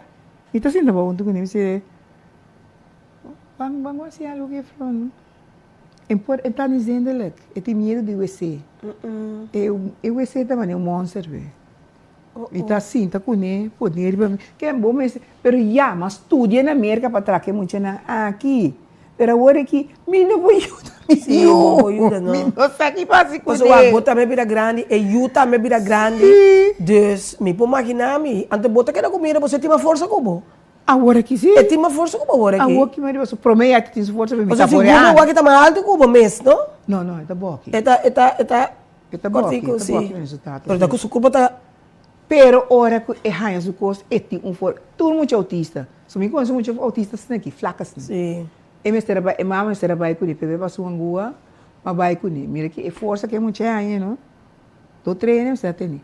Mi ta sinta bo huntu kuné, mi si, Ban ban hasi algu ku e flor no. E por e ta ni zindelijk, e tin miedu di wc. E e wc ta manera un monster be. Mi ta sinta kuné, pone riba mi, ken bo mester, pero ya, m'a studia na Merka pa traha e muchanan aki, pero awor aki mi no por yuda mi Sí, yu, bo no por yuda, no. mi no sa ki pa hasi Pasobra kuné. bo tambe bira grandi, e yu tambe bira grandi, Sí. dus mi por magina mi, anto bo ta keda ku mira, bo tin mas forsa ku bo. Awor aki sí. E tin mas forsa ku bo awor aki. Awor ki mi riba su promé ya tin su forsa, pero mi Pasobra ta por sigur e awor aki ta mas altu ku bo mes, no? No, no, e ta boki. E ta, e ta, e ta. E ta boki, e Kòrtiku, ta sí. boki mi su tata, Pero ta sí. ku su kurpa ta. Pero ora ku e haña su kos, e tin un for. Tur mucha outista. So mi konosi mucha outista asina aki, flak asina. Sí. E mester a bai, e mama mester a bai kuné, p'e bai pa su angua, ma bai kuné. Mira ki e forsa ku e mucha haña, no. Do trene mester a tene.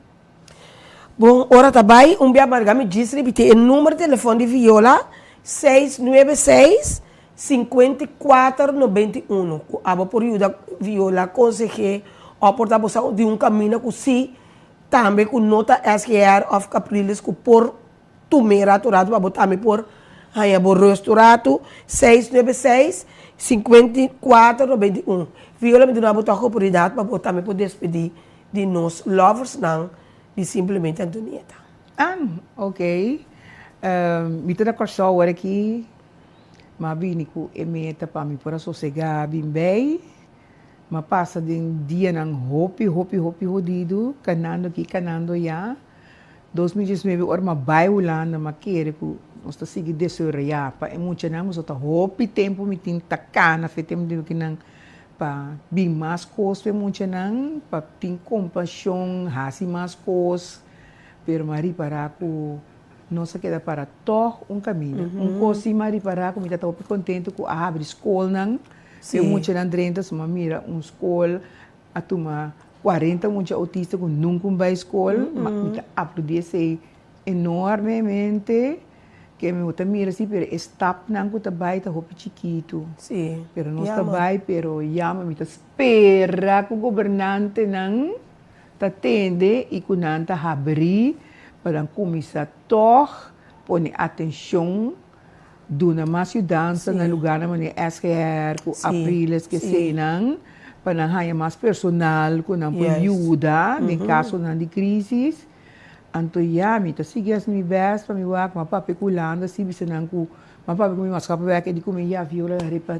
Bon, ora ta bai, un bia marga mi djis ripití e number di telefòn di Viola, seis nuebe seis, 54 91 ku abo por yuda Viola konseh'é òf por ta bo sa di un kaminda ku si tambe ku no ta SGR òf Capriles ku por tum'é ratu ratu pa bo tambe por haña bo rust un ratu 696 54 91 Viola mi duna bo tòg oportunidat pa bo tambe por despedí di nos loversnan di Simplemente Antonieta. Ah, ok. Mi ta na Kòrsou awor aki. M'a bini ku e meta pa mi por a sosegá bin bei. M'a pasa den dianan hopi, hopi, hopi hodidu, kanando aki, kanando ayá. 2019 ora m'a bai Hulanda m'a kere ku nos ta sigui desaroyá pa e muchanan pasobra ta hopi tempu mi tin ta kana fe tempu di kinan pa bin mas kos pa e muchanan, pa tin kompashon, hasi mas kos, pero m'a ripará ku. Nos a keda para tòg un kaminda. Un kos si m'a ripará ku mi ta hopi kontentu ku a habri skolnan pa e muchanan drenta. So m'a mira un skol a tuma kuarenta mucha outista ku nunka un bai skol. Ma mi ta apludí esei enormemente. Ke mi bo ta mira si pero e stapnan ku ta bai ta hopi chikitu. Pero nos ta bai pero yama mi ta spera ku gobernantenan. ta tende i ku nan ta habrí pa nan kuminsá tòg pone atenshon, duna mas yudansa na lugarnan manera SGR ku Apriles ku eseinan, pa nan haña mas personal ku nan por yuda den kasonan di krísis. Anto ya, mi ta sigui hasi mi bèst pa mi wak, m'a papia ku Hulanda si bisa nan ku m'a papia ku mi maatschappelijkwerker e di ku mi ya Viola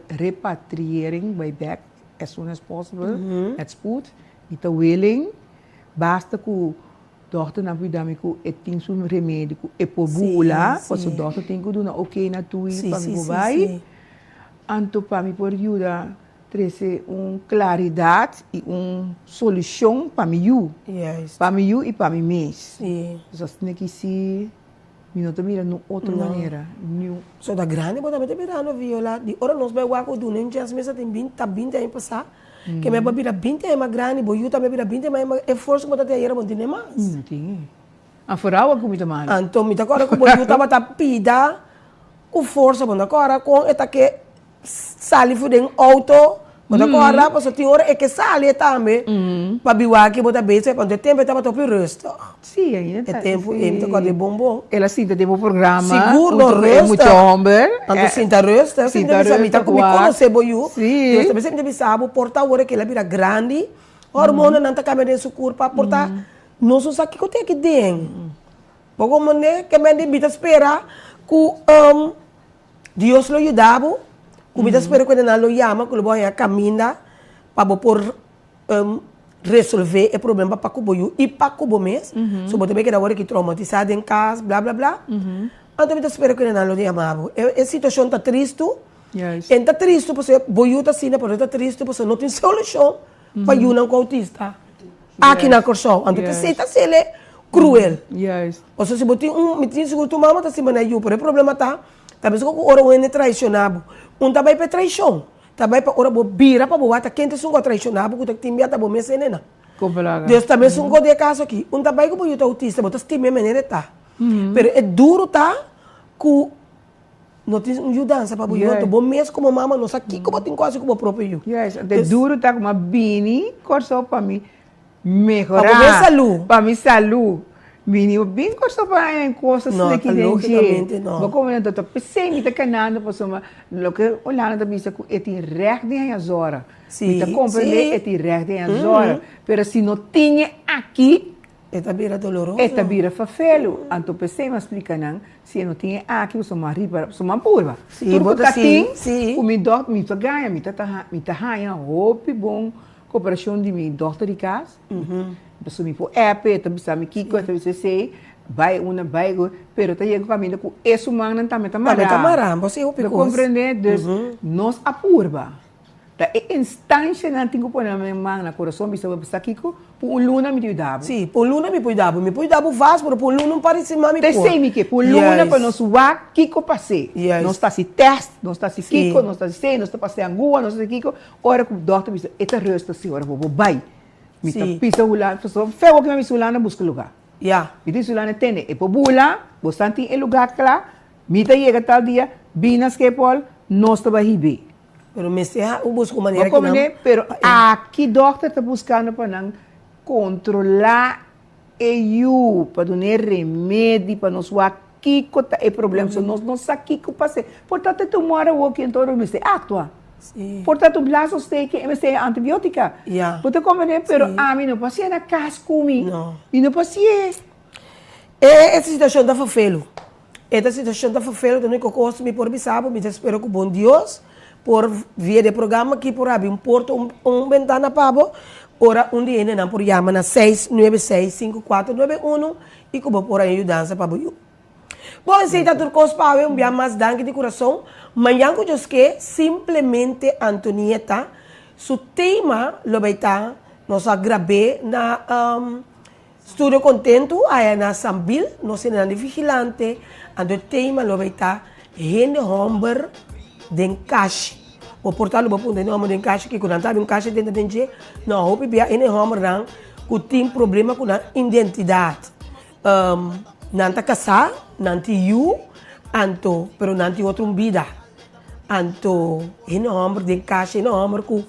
repatriëring bai bèk as soon as possible, met spoed. Mi ta willing, basta ku dòkternan por yuda mi ku e tin su remedi ku e por bula, pasobra dòkter tin ku duna oké na tui pa mi por bai. Anto pa mi por yuda trese un klaridat i un solushon pa mi yu, pa mi yu i pa mi mes. Pasobra asina ki si mi no ta mira niun otro manera, niun. So ta grandi bo tambe ta mirando Viola, di ora nos bai wak ku duna un chèns mester tin binti, ta binti aña pasá. Ke mi a bira binti aña mas grandi, bo yu tambe a bira binti aña mas e forsa ku bo ta tin ayera bo no tene mas. No tin. A foral wak ku mi ta manda. Anto mi ta kòrda ku bo yu tabata pida ku forsa, bo no ta kòrda kon e ta ke sali for den outo, bo ta kòrda? Pasobra tin ora e ke sali e tambe pa biwaki bo ta bezig, anto e tempu e tabata hopi rustig. Sí, ainda ta. E tempu ei mi ta kòrda e bon bon. El a sinta den bo programa. Sigur, no, Hunto ku e rustig. mucha homber. Anto sinta rustig. Sinta Mi rustig, ta ku mi wak. konosé bo yu. Sí. Dios ta bisa mi ta bisa bo por ta awor ku el a bira grandi, hormonanan ta kambia den su kurpa, por ta nos no sa kiko tin aki den. Bo komprendé? Ke men di mi ta spera ku Dios lo yuda bo, ku mi ta spera ku nan lo yama, ku lo bo haña kaminda pa bo por resolve e problema pa ku bo yu i pa ku bo mes, so bo ta bay keda wor aki traumatisa den kas bla bla bla, anto mi ta spera ku nan lo yama bo. E situacion ta tristu, e ta tristu pasobra bo yu ta asina pero ta tristu pasobra no tin solucion pa yunan ku autista aki na Kòrsou, anto esei ta sele cruel. Pasobra si bo tin un, mi tin sigur tur mama ta stima nan yu pero e problema ta, ta mester ku ora un hende traiciona bo, un ta bay pa e traicion. Ta bai pa ora bo bira pa bo wak ta ken ta esun ku a traishoná bo ku ta tin bia ta bo mes hendenan. Dios ta mesun ku den e kaso aki. Un ta bai ku bo yu ta outista, bo ta stima e manera e ta. Pero e duru ta ku no tin un yudansa pa bo yu. Anto bo mes komo mama no sa kiko bo tin ku hasi ku bo propio yu. Juist, anto e duru ta ku mi a bini Kòrsou pa mi mehorá. Pa bo mes salú. Pa mi salú. Bini bo bin Kòrsou pa haña un kos No, asina ta ki den dje. lógikamente no. Bo komo nan ta p'esei mi ta kanando pasobra loke Hulanda ta bisa ku e tin règt di haña zòra. Sí, Mi ta komprendé sí. e tin règt di haña zòra, pero si no tin e aki, E ta bira doloroso. E ta bira fafelu. Anto p'esei mi a splika nan, si e no tin e aki, boso mas riba, boso mas purba. Sí, Tur bo ku ta ta sí, tin, sí. ku mi dòkter, mi ta gaña, mi ta ta mi ta haña hopi bon koperashon di mi dòkter di kas. Pasobra mi por app e, e ta bisa mi kiko, e ta bisa esei, bai una, bai ku, pero ta yega un kaminda ku e su mannan tambe ta Tambe ta mará. mará, bo si hopi Bo kos. komprendé? Dus, nos a purba. Ta e instancianan tin cu pone nan man na corazon bisa bo sa kico? Por un luna mi ta yuda bo. Sí, por un luna mi por yuda bo. Mi por yuda bo vast, pero por un luna un par di siman mi Ta por. esey mi ke, por un luna pa Juist. nos wak kico pas'é. Juist. Nos ta haci test, nos ta haci Sí. kico, nos ta haci esey, nos ta pas'é angua, nos ta haci kico. Ora cu dokter bisa e ta rustig si, ora bo bo bay. Mi ta Sí. pisa Hulanda, pasobra feo aki mi a bisa Hulanda busca lugar. Ya. Mi ta bisa Hulanda tende, e por bula, bo san tin e lugar cla, mi ta yega tal dia, bin na Schiphol, nos ta bay hib'é. Pero mester ha un busca un manera Bo ki nan komprende? Pero pa e. aki dokter ta buskando pa nan kontrolá e yu, pa dun'é remedi, pa nos wak kiko ta e problem. So nos no sa kiko pas'é. Por ta ta tumor awor ki enton lo mester aktua. Sí. Por ta tu blaasonsteking e mester antibiotika. Ya. Bo ta komprende? Pero Sí. ami no por hasié na kas ku mi. No. Mi no por hasié. E situacion ta ferfelu. E ta situacion ta ferfelu, ta unico cos mi por bisa bo, mi ta spera cu bon Dios por via di e programa aki por habri un porta, un bentana pa bo, ora un di hendenan por yama na seis nuebe seis sinku kuater nuebe unu y cu bo por haña yudansa pa bo yu. Bon, esey ta tur cos pa awe, un bia mas danki di curason. Mañan cu Dios ke, simplemente Antonieta su tema lo bay ta, nos a grab'é na. Studio kontentu aya na Sambil, nos hendenan di Vigilante, anto e tema lo bay ta Hende homber den kashi. Bo por ta lo bo puntra hende homber den kashi kiko nan ta habri un kashi denter den dje? No, hopi bia hende hombernan ku tin problema ku nan identidat. Nan ta kasá, nan tin yu, anto pero nan tin otro un bida. Anto hende homber den kashi, hende homber ku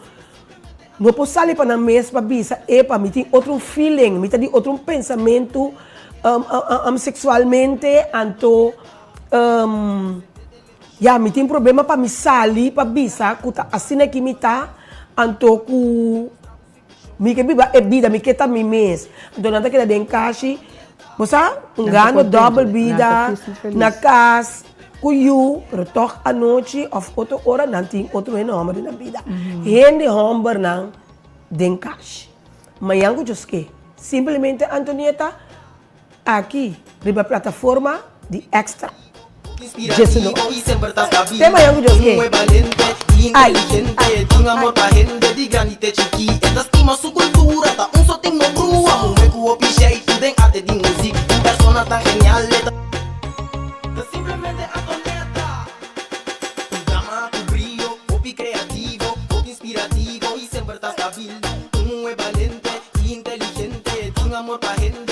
No por sali pa nan mes pa bisa, epa, mi tin otro un feeling, mi ta di otro un pensamentu sexualmente, anto ya, mi tin problema pa mi sali pa bisa ku ta asina ki mi ta, anto ku mi ke biba e bida, mi ke ta mi mes. Anto nan ta keda den kashi, bo sa, un gano dòbel bida na kas. Ku yu, pero tòg anochi òf otro ora nan tin otro hende hòmber den nan bida. Hende hòmbernan den kash. Mañan ku djoske, simplemente Antonieta aki riba plataforma di Extra. Djesuno. Te mañan ku djoske. Ai. Ta simplemente Antonieta. Un dama ku brio, hopi kreativo, hopi inspirativo i semper ta stabil. Un muhé balente i inteligente, tin amor pa hende.